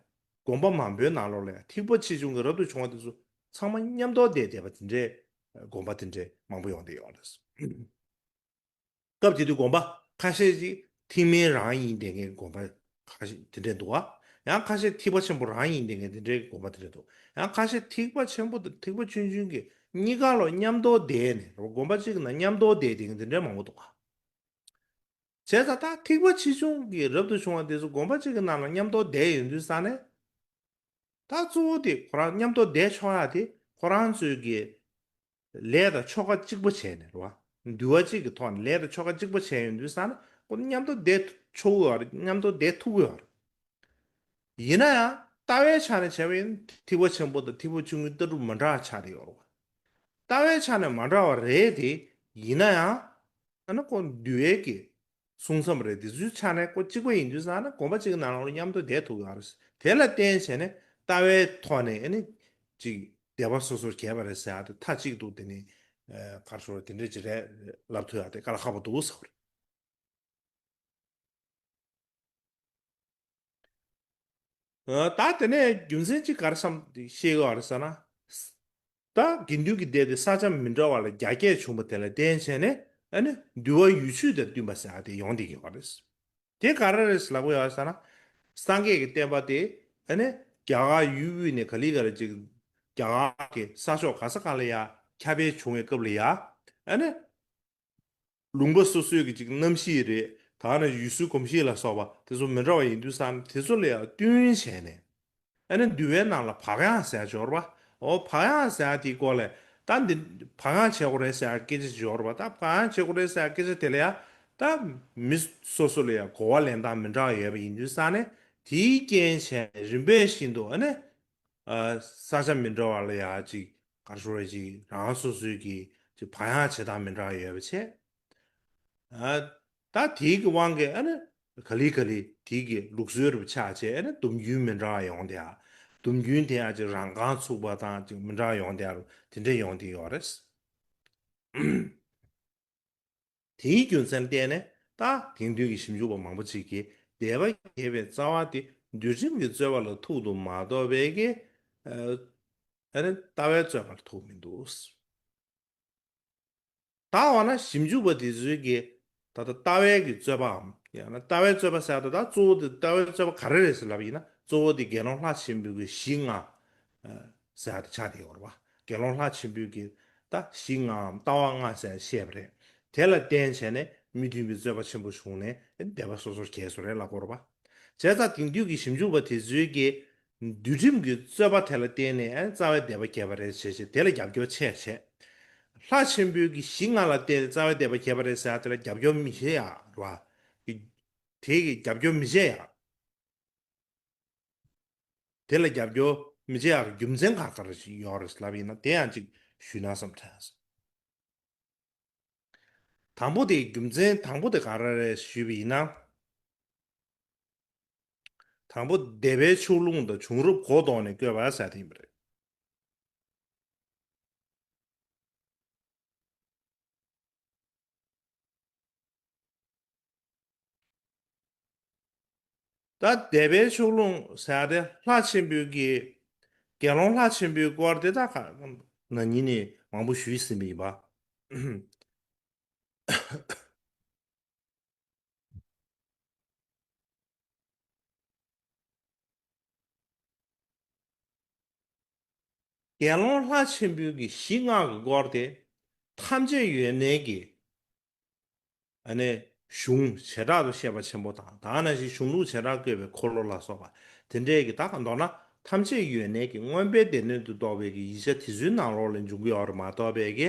དགོན་པ་མང་པོའི་ནང་ལོགས་ལ་ཡང་ཐེག་པ་ཆེ་ཆུང་གི་རབ་ཏུ་བྱུང་བ་དེ་ཚོ་ཚང་མ་མཉམ་དུ་བསྡད་བསྡད་པ་དེ་འདྲའི་དགོན་པ་དེ་འདྲའི་མང་པོ་ཡོང་བསྡད་ཡོད་རེད། སྐབས་དེ་དུས་དགོན་པ་ཁ་ཤས་ཅིག་ཐེག་དམན་རང་ཡིན་བསྡད་མཁན་དགོན་པ་ཁ་ཤས་དེ་འདྲས་འདུག་བ། ཡང་ཁ་ཤས་ཐེག་པ་ཆེན་པོ་རང་ཡིན་བསྡད་མཁན་དེ་འདྲའི་དགོན་པ་དེ་འདྲས་འདུག་ཡང་ཁ་ཤས་ཐེག་པ་ཆེན་པོ་དང་ཐེག་པ་ཆུང་ཆུང་གི་གཉིས་ཀ་ལོ་མཉམ་དུ་བསྡད་ནས་དགོན་པ་གཅིག་གི་ནང་མཉམ་དུ་བསྡད་བསྡད་མཁན་དེ་འདྲས་མང་པོ་འདུག་བ། བྱས་ཙང་ད་ཐེག་པ་ཆེ་ཆུང་གི་རབ་ཏུ་བྱུང་བ་དེ་ཚོ་དགོན་པ་གཅིག་གི་ནང་ལ་མཉམ་དུ་བསྡད་ཡོང་དུས་ཙང་ནས། ད་གཙོ་བོ་དེ་ཁོ་རང་མཉམ་དུ་བསྡད་ཆོག་ཡ་དེ་ཁོ་རང་ཚོའི་གི་ལས་དང་ཆོ་ག་གཅིག་པ་བྱས་ནས་རེད་བ། འདུལ་བ་གཅིག་གི་ཐོག་ནས་ལས་དང་ཆོ་ག་གཅིག་པ་བྱས་ཡོང་དུས་ཙང་ན་ཁོ་མཉམ་དུ་བསྡད་ཆོག་གི་ཡོད་རེད། མཉམ་དུ་བསྡད་ཐུབ་ཀྱི་ཡོད་རེད། ཡིན་ན་ཡང་ལྟ་བའི་ཆ་ནས་བྱས་པ་ཡིན་ན་ཐེག་པ་ཆེན་པོ་དང་ཐེག་པ་ཆུང་ངུའི་ལྟ་གྲུབ་མ་འདྲ་བ་ཆགས་བསྡད་ཡོད་རེད་བ། ལྟ་བའི་ཆ་ནས་མ་འདྲ་བ་རེད་དེ། ཡིན་ན་ཡང་ཨ་ནི་ཁོ་འདུལ་བའི་གི་གསུང་རྩོམ་རེད། དེ་ཚོའི་ཆ་ནས་ཁོ་གཅིག་པ་ཡིན་དུས་ཙང་ན་དགོན་པ་གཅིག་གི་ནང་ལོགས་ལ་མཉམ་དུ་བསྡད་ཐུབ་ཡོད་རེད། དེ་ལ་བརྟེན་བྱས་ནས་ལྟ་བའི་ཐོག་ནས་ཨ་ནི་ཅིག་སྡེ་པ་སོ་སོར་གྱེས་པ་རེད་ཟེར་ཡ་དེ་མཐའ་གཅིག་ཏུ་དེ་ནི་ག་རེ་ཟེར་དེ་འདྲ་ཅིག་རེད་ལབ་ཐུབ་ཡ་དེ་དཀའ་ལས་ཁག་པོ་འདུག་ཟེར་བ་རེད། ད་དེ་ནས་རྒྱུ་མཚན་གཅིག་ག་རེ་བསམ་ཤེས་ཀྱི་ཡོད་རེད་ཟེར་ན། ད་དགེ་འདུན་གྱི་སྡེ་དེ་ས་ཆ་མི་འདྲ་བ་ལ་རྒྱ་སྐྱེད་བྱུང་བ་དེ་ལ་བརྟེན་བྱས་ནས་ཨ་ནི་འདུལ་བ་ཡུལ་ཆུས་དང་བསྟུན་པ་ཟེར་ཡ་དེ་ཡོང་བསྡད་ཀྱི་ཡོད་རེད། དེ་ག་རེ་རེད་ལབ་ཀྱི་ཡོད་རེད་ཟེར་ན། སངས་རྒྱས་ཀྱི་བསྟན་པ་དེ་ཨ་ནི་རྒྱ་གར་ཡུལ་དབུས་ནས་ག་ལེ་ག་ལེ་ཅིག་རྒྱ་གར་གྱི་ས་ཕྱོགས་ག་ས་ག་ལ་ཡ་ཁྱབ་སྤེལ་བྱུང་བའི་སྐབས་ལ་ཡ་ཨ་ནི། ལུང་པ་སོ་སོའི་གི་ཅིག་གནམ་གཤིས་རེད། ད་ནི་ཡུལ་སྲོལ་གོམས་གཤིས་ལ་སོགས་པ་དེ་ཚོ་མི་འདྲ་བ་ཡིན་དུས་ཙང་དེ་ཚོ་ལ་ཡང་བསྟུན་བྱས་ནས་ཨ་ནི་འདུལ་བའི་ནང་ལ་བག་ཡངས་ཟེར་ཡ་ཅིག་ཡོད་རེད་པ། འོ་བག་ཡངས་ཟེར་ཡ་དེའི་སྐོར་ལ་ད་འདི་བག་ཡངས་བྱེད་དགོས་རེད་ཟེར་ཡ་སྐད་ཆ་ཅིག་ཡོད་རེད་པ། ད་བག་ཡངས་བྱེད་དགོས་རེད་ཟེར་ཡ་སྐད་ཆ་དེ་ལ་ཡང་ད་མི་སོ་སོ་ལ་ཡང་གོ་བ་ལེན་སྟངས་མི་འདྲ་བ་ཡོད་པ་ཡིན་དུས་ཙང་ནས་དེའི་རྐྱེན་བྱས་ནས་རིམ་པས་བཞིན་དུ་ཨ་ནི། ཨ། ས་ཆ་མི་འདྲ་བ་ལ་ཡ་ཅིག་ག་རེ་ཟེར་ཅིག་རང་སོ་སོའི་གི་ཅིག་བག་ཡངས་བྱེད་སྟངས་མི་འདྲ་བ་ཡོད་པ་བྱས། ཨ། ད་དེའི་གི་དབང་གིས་ཨ་ནི་ག་ལེ་ག་ལེ་དེའི་གི་ལུགས་སྲོལ་རུ་ཆགས་བྱས་ཨ་ནི་སྡོམ་རྒྱུན་མི་འདྲ་བ་ཡོང་བསྡད་ཡ། སྡོམ་རྒྱུན་དེ་ཡང་ཅིག་རང་རྐང་ཚུགས་པ་དང་ཅིག་མི་འདྲ་བ་ཡོང་བསྡད་ཡ་རུ་དེ་འདྲ་ཡོང་བསྡད་ཡོད་རེད། དེའི་རྒྱུ་མཚན་བརྟེན་ནས་ད་དེང་དུས་ཀྱི་ཞིབ་འཇུག་པ་མང་པོ་ཅིག་གིས་སྡེ་པ་བརྒྱད་པའི་རྩ་བ་དེ་འདུལ་ཁྲིམས་ཀྱི་རྩོད་པ་ལ་ཐུག་འདུག་མ་གཏོགས་པའི་གི་ཨ་ནི་ལྟ་བའི་རྩོད་པ་ལ་ཐུག་མི་འདུག། ད་འོ་ན་ཞིབ་འཇུག་པ་དེ་ཚོའི་གི་ད་ལྟ་ལྟ་བའི་གི་རྩོད་པའམ་ཡང་ན་ལྟ་བའི་རྩོད་པ་ཟེར་ད་ད་གཙོ་བོ་དེ་ལྟ་བའི་རྩོད་པ་ག་རེ་རེད་ཟེར་ལབ་ཡིན་ན་གཙོ་བོ་དེ་དགེ་སློང་ལྷ་ཆེན་པོའི་གི་གཞི་ལྔ་ཟེར་ཡ་དེ་ཆགས་བསྡད་ཡོད་རེད་པ། དགེ་སློང་ལྷ་ཆེན་པོའི་གི་ད་གཞི་ལྔའམ་ལྟ་བ་ལྔ་ཟེར་བཤད་པ་རེད། དེ་ལ་བརྟེན་བྱས་ནས་མི་མཐུན་པའི་རྩོད་པ་ཆེན་པོ་བྱུང་ནས་སྡེ་པ་སོ་སོར་གྱེས་སོང་རེད་ལབ་དགོས་རེད་པ། བྱས་ཙང་དེང་དུས་ཀྱི་ཞིབ་འཇུག་པ་དེ་ཚོའི་གི་འདུལ་ཁྲིམས་ཀྱི་རྩོད་པ་དེ་ལ་བརྟེན་ནས་རྩ་བའི་སྡེ་པ་བརྒྱད་པ་རེད་ཟེར་བྱས་དེ་ལ་རྒྱབ་སྐྱོར་བྱས་བྱས། ལྷ་ཆེན་པོའི་གི་གཞི་ལྔ་ལ་བརྟེན་ནས་རྩ་བའི་སྡེ་པ་བརྒྱད་པ་རེད་ཟེར་ཡ་དེ་ལ་རྒྱབ་སྐྱོར་མི་བྱེད་ཡ་རེད་པ། དེ་གི་རྒྱབ་སྐྱོར་མི་བྱེད་ཡ། དེ་ལ་རྒྱབ་སྐྱོར་མི་བྱེད་ཡག་རྒྱུ་མཚན་ག་ག་རེ་ཞིག་ཡོད་རེད་ལབ་ཡིན་ན་དེ་ཡང་ཅིག་ཞུས་ན་བསམ་དྲན་སོང་། དང་པོ་དེ་རྒྱུ་མཚན་དང་པོ་དེ་ག་རེ་རེད་ཞུས་པ་ཡིན་ན། དང་པོ་སྡེ་པའི་ཕྱོགས་ལྷུང་དང་བྱུང་རབས་གོ་ལྡོག་ནས་བཀོད་པ་ཟེར་དེ་ཡིན་པ་རེད། ད་སྡེ་པའི་ཕྱོགས་ལྷུང་ཟེར་ཡ་དེ་ལྷ་ཆེན་པོའི་གི་དགེ་སློང་ལྷ་ཆེན་པོའི་སྐོར་དེ་ད་ག་ན་ནིང་ནས་མང་པོ་ཞུས་ཟིན་པ་ཡིན་པ། དགེ་སློང་ལྷ་ཆེན་པོའི་གི་གཞི་ལྔ་གི་སྐོར་དེ་ཐམས་ཅད་ཡོད་ནའི་གི་ཨ་ནི་གཞུང་བྱེ་བྲག་ཏུ་བཤད་པ་ཆེན་པོ་དང་ད་ག་ནང་བཞིན་གཞུང་ལུགས་བྱེ་བྲག་བཀོད་པའི་འཁོར་ལོ་ལ་སོགས་པ་དེ་འདྲས་ཀྱི་ད་ག་མདོར་ན་ཐམས་ཅད་ཡོད་ནའི་གི་མངོན་པའི་སྡེ་སྣོད་དུ་གཏོགས་པའི་གི་ཡིག་ཆ་དེ་ཚོའི་ནང་ལོགས་ལ་འབྱུང་གི་ཡོད་རེད་མ་གཏོགས་པའི་གི་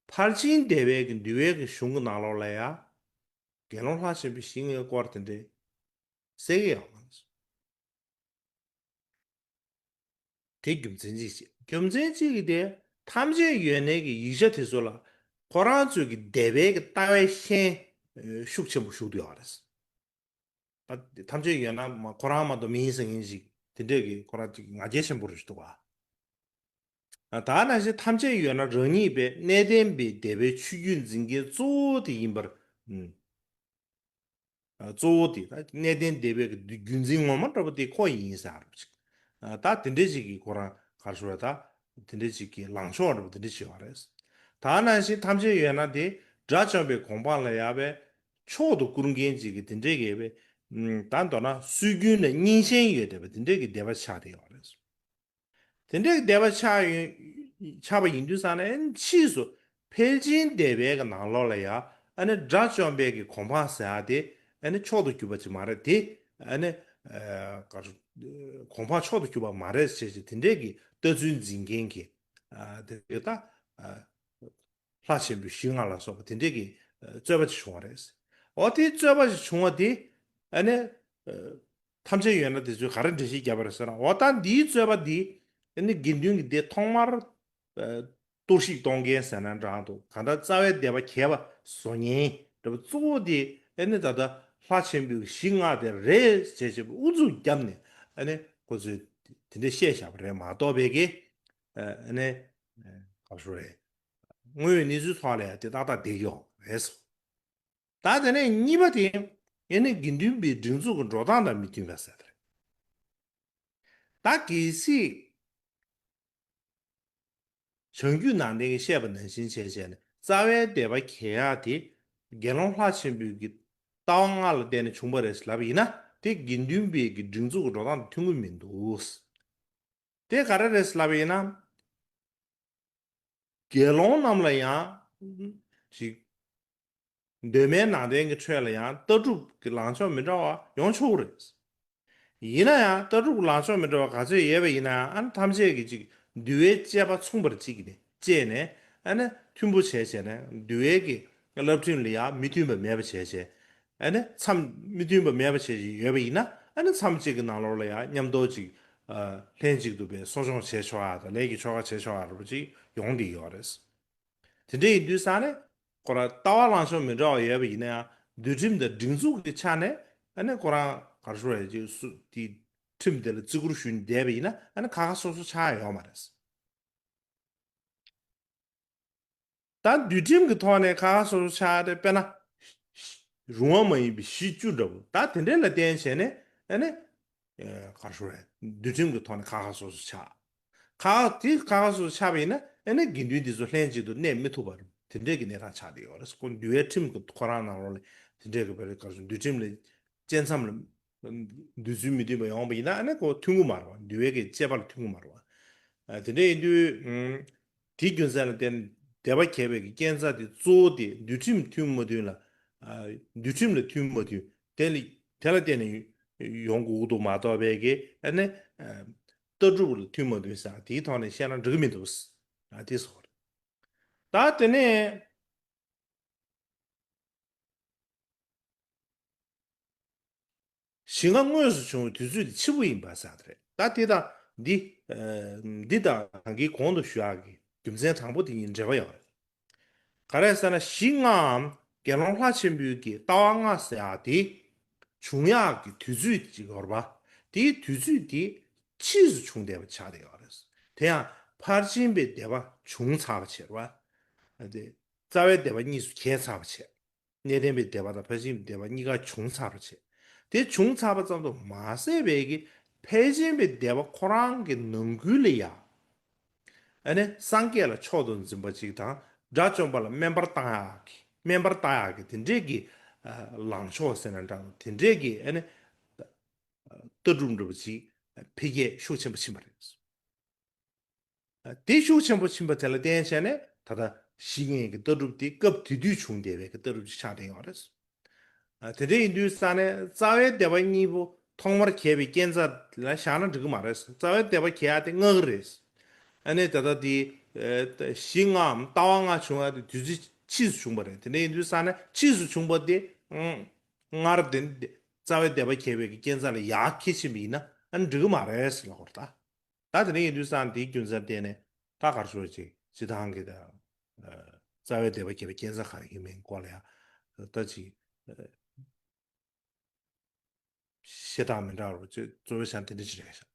ཕར་ཕྱིན་སྡེ་པའི་གི་འདུལ་བའི་གི་གཞུང་གི་ནང་ལོགས་ལ་ཡ་དགེ་སློང་ལྷ་ཆེན་པོའི་གཞི་ལྔའི་སྐོར་དེ་འདྲས་གསལ་གི་ཡོད་མ་རེད། དེ་རྒྱུ་མཚན་གཅིག་བྱས། རྒྱུ་མཚན་གཅིག་གིས་དེ་ཐམས་ཅད་ཡོད་ནའི་གི་ཡིག་ཆ་དེ་ཚོ་ལ་ཁོ་རང་ཚོའི་གི་སྡེ་པའི་གི་ལྟ་བའི་ཤན་ཤུགས་ཆེན་པོ་ཞུགས་བསྡད་ཡོད་རེད། ད་ཐམས་ཅད་ཡོད་ན་མ་ཁོ་རང་མ་གཏོགས་མི་ཡིན་ཟེར་མཁན་ཞིག་དེ་འདྲས་གི་ཁོ་རང་ཅིག་ང་རྒྱལ་ཆེན་པོ་རུ་ཞིག་འདུག་བ། ད་ནང་བཞིན་ཐམས་ཅད་ཡོད་ན་རང་ཉིད་པའི་གནས་བརྟན་པའི་སྡེ་པའི་ཆོས་བརྒྱུད་འཛིན་མཁན་གཙོ་བོ་དེ་ཡིན་པར། གཙོ་བོ་དེ་ད་གནས་བརྟན་སྡེ་པའི་རྒྱུད་འཛིན་ངོ་མ་འདྲ་པོ་དེ་ཁོ་ཡིན་ཟེར་རོ་ཅིག་ད་དེ་འདྲས་ཅིག་གིས་ཁོ་རང་གར་ཤོར་བ་ད་དེ་འདྲས་ཅིག་གིས་ལངས་ཕྱོགས་འདྲ་པོ་དེ་འདྲས་ཅིག་ཡོད་རེད། ད་ནང་བཞིན་ཐམས་ཅད་ཡོད་ན་དེ་དགྲ་བཅོམ་པའི་གོ་འཕང་ལ་ཡར་བའི་མཆོག་ཏུ་བཀུར་མཁན་ཅིག་གིས་དེ་འདྲས་ཀྱི་བའི་ད་མདོར་ན་སྲོལ་རྒྱུན་ལ་རྙིང་ཞེན་ཡོད་བསྡད་པ་དེ་འདྲས་ཀྱི་སྡེ་པ་ཆགས་བསྡད་ཡོད་རེད། དེ་འདྲའི་སྡེ་པ་ཆགས་ཡོད་ཆགས་པ་ཡིན་དུས་ཙང་ནས་ཕྱིས་སུ་ཕལ་ཆེན་སྡེ་པའི་གི་ནང་ལོགས་ལ་ཡ་ཨ་ནི་དགྲ་བཅོམ་པའི་གི་གོ་འཕང་ཟེར་ཡ་དེ་ཨ་ནི་མཆོག་ཏུ་གྱུར་པ་ཅིག་མ་རེད་དེ། ཨ་ནི་ཨ་ག་རེ་ གོང་འཕེལ་མཆོག་ཏུ་གྱུར་པ་མ་རེད་ཟེར་བྱས་དེ་འདྲས་ཀྱི་ལྟ་ཚུལ་འཛིན་མཁན་གྱི་ཨ་དེ་ད་ཨ་ལྷ་ཆེན་པོའི་ཞིང་ལྔ་ལ་སོགས་པ་དེ་འདྲས་ཀྱི་ཨ་རྩོད་པ་ཅིག་བྱུང་བ་རེད། འོ་དེའི་རྩོད་པ་ཅིག་བྱུང་བ་དེ་ཨ་ནི་ཨ་ཐམས་ཅད་ཡོད་ན་དེ་ཚོས་ག་རེ་འགྲེལ་བཤད་བརྒྱབ་པ་རེད་ཟེར་ན། འོ་ད་འདིའི་རྩོད་པ་འདི་ཨ་ནི་དགེ་འདུན་གྱི་སྡེ་ཐོག་མར་ཨ་གཏོར་བཤིག་གཏོང་མཁན་ཟེར་ན་འདྲ་འདུག་གང་ལྟར་རྩ་བའི་སྡེ་པ་གྱེས་པ་བཟོ་མཁན་འདྲ་པོ་གཙོ་བོ་དེ་ཨ་ནི་ད་ལྟ་ལྷ་ཆེན་པོའི་གཞི་ལྔ་དེ་རེད་ཅེས་བྱས་པའི་ཨུ་ཚུགས་བརྒྱབ་ནས་ཨ་ནི་ཁོ་ཚོས་དེ་འདྲ་བཤད་བཞག་པ་རེད་མ་གཏོགས་པའི་གི་ཨ་ནི་ག་རེ་ཞུ་རེད། དངོས་ཡོད་གནས་ཚུལ་ཐོག་ལ་ཡང་དེ་ཏག་ཏག་བསྡད་ཀྱི་ཡོད་རེད། ད་དེ་ནས་གཉིས་པ་དེ་ཨ་ནི་དགེ་འདུན་པའི་སྒྲིག་འཛུགས་ཀྱི་འགྲོ་སྟངས་དང་མི་མཐུན་པ་ཟེར་དེ་རེད། ད་གལ་སྲིད་བྱང་རྒྱུད་ནང་བསྟན་གྱིས་བཤད་པ་ནང་བཞིན་བྱས་བྱས་ནས་རྩ་བའི་སྡེ་པ་གྱེས་ཡག་དེ་དགེ་སློང་ལྷ་ཆེན་པོའི་གི་ལྟ་བ་ལྔ་ལ་བརྟེན་ནས་བྱུང་བ་རེད་ལབ་པ་ཡིན་ན་དེ་དགེ་འདུན་པའི་གི་སྒྲིག་འཛུགས་ཀྱི་འགྲོ་སྟངས་དང་མཐུན་གྱི་མི་འདུག་དེ་ག་རེ་རེད་ལབ་པ་ཡིན་ན། དགེ་སློང་རྣམས་ལ་ཡང་ཅིག་གདོད་མའི་ནང་བསྟན་གྱི་ཁྲོད་ལ་ཡང་ལྟ་གྲུབ་ཀྱི་ལངས་ཕྱོགས་མི་འདྲ་བ་ཡོང་ཆོག་གི་རེད། ཡིན་ན་ཡང་ལྟ་གྲུབ་ཀྱི་ལངས་ཕྱོགས་མི་འདྲ་བ་ག་ཚོད་ཡོད་པ་ཡིན་ན་ཡང་ཨ་ནི་ཐམས་ཅད་ཀྱིས་ཅིག་འདུལ་བའི་དཔྱད་པ་མཚུངས་པར་གཅིག་ནས་དཔྱད་ནས་ཨ་ནི་མཐུན་པོ་བྱས་བྱས་ནས་འདུལ་བའི་གི་བསླབ་ཁྲིམས་ལ་ཡང་མི་མཐུན་པ་མེད་པ་བྱས་བྱས། ཨ་ནི་མཚམས་མི་མཐུན་པ་མེད་པ་བྱས་བྱས་ཡོད་པ་ཡིན་ན་ཨ་ནི་མཚམས་གཅིག་གི་ནང་ལོགས་ལ་ཡང་མཉམ་དུ་ཅིག་ཨ་ལྷན་ཅིག་ཏུ་པའི་གསོ་སྦྱོང་བྱེད་ཆོག་ཡ་དང་ལས་ཀྱི་ཆོ་ག་བྱེད་ཆོག་ཡ་འདྲ་པོ་ཅིག་ཡོང་བསྡད་ཡོད་རེད། དེ་འདྲ་ཡིན་དུས་ཙང་ནས་ཁོ་རང་ལྟ་བ་ལངས་ཕྱོགས་མི་འདྲ་བ་ཡོད་པ་ཡིན་ན་ཡང་འདུལ་ཁྲིམས་དང་སྒྲིག་འཛུགས་ཀྱི་ཆ་ནས་ཨ་ནི་ཁོ་རང་ག་རེ་ཞུ་དགོས་རེད་ཅིག་སུ་དེ་ཁྲིམས་དེ་ལ་བརྩི་བཀུར་ཞུས་ནས་བསྡད་པ་ཡིན་ན་ཨ་ནི་ཁ་ཁ་སོ་སོ་ཆགས་ཡ་ཡོད་མ་རེད། ད་འདུལ་ཁྲིམས་ཀྱི་ཐོག་ནས་ཁ་ཁ་སོ་སོ་ཆགས་ཏེ་དཔེར་ན་རུང་བ་མ་ཡིན་པའི་གཞི་བཅུ་འདྲ་པོ་ད་དེ་འདྲས་ལ་བརྟེན་བྱས་ནས་ཨ་ནི་ག་རེ་ཞུ་རེད། འདུལ་ཁྲིམས་ཀྱི་ཐོག་ནས་ཁ་ཁ་སོ་སོ་ཆགས། ཁ་ཁ་དེ་ཁ་ཁ་སོ་སོ་ཆགས་པ་ཡིན་ན་ཨ་ནི་དགེ་འདུན་འདི་ཚོ་ལྷན་ཅིག་ཏུ་གནས་མི་ཐུབ་པ་དེ་འདྲས་ཀྱི་གནས་སྟངས་ཆགས་བསྡད་ཡོད་རེད། ཁོ་འདུལ་བའི་ཁྲིམས་ཀྱི་ཁོ་རང་ནང་ལོགས་ལ་དེ་འདྲས་ཀྱི་བར་ག་རེ་ཞུ་འདུལ་ཁྲིམས་ལ་བཅད་མཚམས་ལ་འདོད་ཚུལ་མི་མཐུན་པ་ཡོང་བ་ཡིན་ན་ཨ་ནི་ཁོ་མཐུན་གྱི་མ་རེད་བ། འདུལ་བའི་གི་བཅད་པ་ལ་མཐུན་གྱི་མ་རེད་བ། ཨ་དེ་འདྲ་ཡིན་དུས་ཨུམ་དེའི་རྒྱུ་མཚན་ལ་བརྟེན་ནས་སྡེ་པ་གྱེས་པའི་གི་རྐྱེན་རྩ་དེ་གཙོ་བོ་དེ་འདུལ་ཁྲིམས་མཐུན་མ་མཐུན་ལ་ཨ་འདུལ་ཁྲིམས་ལ་མཐུན་མ་མཐུན་དེ་ལ་དེ་ལ་བརྟེན་ནས་ཡོང་དགོས་ཀྱི་འདུག་མ་གཏོགས་པའི་གི་ཨ་ནི་ཨ་ལྟ་གྲུབ་ལ་མཐུན་མ་མཐུན་ཟེར་དེའི་ཐོག་ནས་བཤད་ན་འགྲིག་གི་མི་འདུག་ཨ་དེ་སོགས་རེད། ད་དེ་ནས། ཞིང་ཁ་དངོས་སུ་བྱུང་བའི་དུས་ཚོད་དེ་ཕྱི་པོ་ཡིན་པ་ཟེར་བ་རེད། ད་འདི་དང་འདི་ཨ་འདི་དང་ད་གིན་གོང་དུ་ཞུ་ཡག་གི་རྒྱུ་མཚན་དང་པོ་དེ་གཉིས་འབྲེལ་བ་ཡོད་རེད། ག་རེ་ཟེར་ན་གཞི་ལྔའམ་དགེ་སློང་ལྷ་ཆེན་པོའི་གི་ལྟ་བ་ལྔ་ཟེར་ཡག་དེ་བྱུང་ཡག་གི་དུས་ཚོད་ཅིག་ཡོད་རེད་པ། དེའི་དུས་ཚོད་དེ་ཕྱིས་སུ་བྱུང་བསྡད་པ་ཆགས་བསྡད་ཡོད་རེད། དེ་ཡང་ཕར་ཕྱིན་པའི་སྡེ་པ་བྱུང་ཚར་བ་བྱས་རེད་པ། དེ་རྩ་བའི་སྡེ་པ་གཉིས་སུ་གྱེས་ཚར་བ་བྱས། གནས་བརྟན་པའི་སྡེ་པ་དང་ཕལ་ཆེར་སྡེ་པ་གཉིས་ཀ་བྱུང་ཚར་བ་བྱས། དེ་བྱུང་ཚར་བ་ཙམ་དུ་མ་ཟད་པའི་གི་ཕལ་ཆེར་པའི་སྡེ་པ་ཁོ་རང་གི་ནང་ཁུལ་ལ་ཡང་ཨ་ནི་སངས་རྒྱས་ལ་མཆོག་ཏུ་འཛིན་པ་ཅིག་དང་དགྲ་བཅོམ་པ་ལ་སྨན་པར་བཏང་ཡག་གི་སྨན་པར་བཏང་ཡག་གི་དེ་འདྲས་ཀྱི་ཨ་ལངས་ཕྱོགས་ཟེར་ན་འདྲ་དེ་འདྲས་ཀྱི་ཨ་ནི་ལྟ་གྲུབ་འདྲ་པོ་ཅིག་འཕེལ་རྒྱས་ཤུགས་ཆེན་པོ་ཕྱིན་པ་རེད། དེ་ཤུགས་ཆེན་པོ་ཕྱིན་པ་དེ་ལ་བརྟེན་བྱས་ནས་ད་ལྟ་གཞི་ལྔའི་གི་ལྟ་གྲུབ་དེ་སྐབས་དེ་དུས་བྱུང་བསྡད་པའི་གི་ལྟ་གྲུབ་ཅིག་ཆགས་བསྡད་ཡོད་རེད། ཨ་དེ་འདྲ་ཡིན་དུས་ས་ནས་རྩ་བའི་སྡེ་པ་གཉིས་པོ་ཐོག་མར་གྱེས་པའི་རྐྱེན་རྩ་ལ་བཞག་ན་འགྲིག་གི་མ་རེད། རྩ་བའི་སྡེ་པ་གྱེས་ཡག་དེ་སྔ་གི་རེད། ཨ་ནི་ད་ལྟ་དེ་ཨ་གཞི་ལྔའམ་ལྟ་བ་ལྔ་བྱུང་ཡག་དེ་དུས་ཚོད་ཕྱིས་སུ་བྱུང་བ་རེད། དེ་འདྲ་ཡིན་དུས་ས་ནས་ཕྱིས་སུ་བྱུང་བ་དེ་ཨང་སྔར་དེ་རྩ་བའི་སྡེ་པ་གྱེས་པའི་གི་རྐྱེན་རྩ་ལ་ཡར་འཁྱེར་ཕྱིན་པ་ཡིན་ན་ཨ་ནི་འགྲིག་གི་མ་རེད་ཟེར་ལབ་དགོས་རེད་ད། ད་དེ་ནས་ཡིན་དུས་ཙང་དེའི་རྒྱུ་མཚན་བརྟེན་ནས་ད་ག་རེ་ཞུ་ཅིག་སྤྱི་བཏང་གི་ད་རྩ་བའི་སྡེ་པ་གྱེས་པའི་རྐྱེན་རྩ་ག་རེ་ཡིན་མིན་སྐོར་ལ་ཡང་ད་ཅིག་བཤད་སྟངས་མི་འདྲ་བ་ཅིག་གཙོ་བོ་བྱས་ན་དེ་འདྲ་ཅིག་རེད་ཤག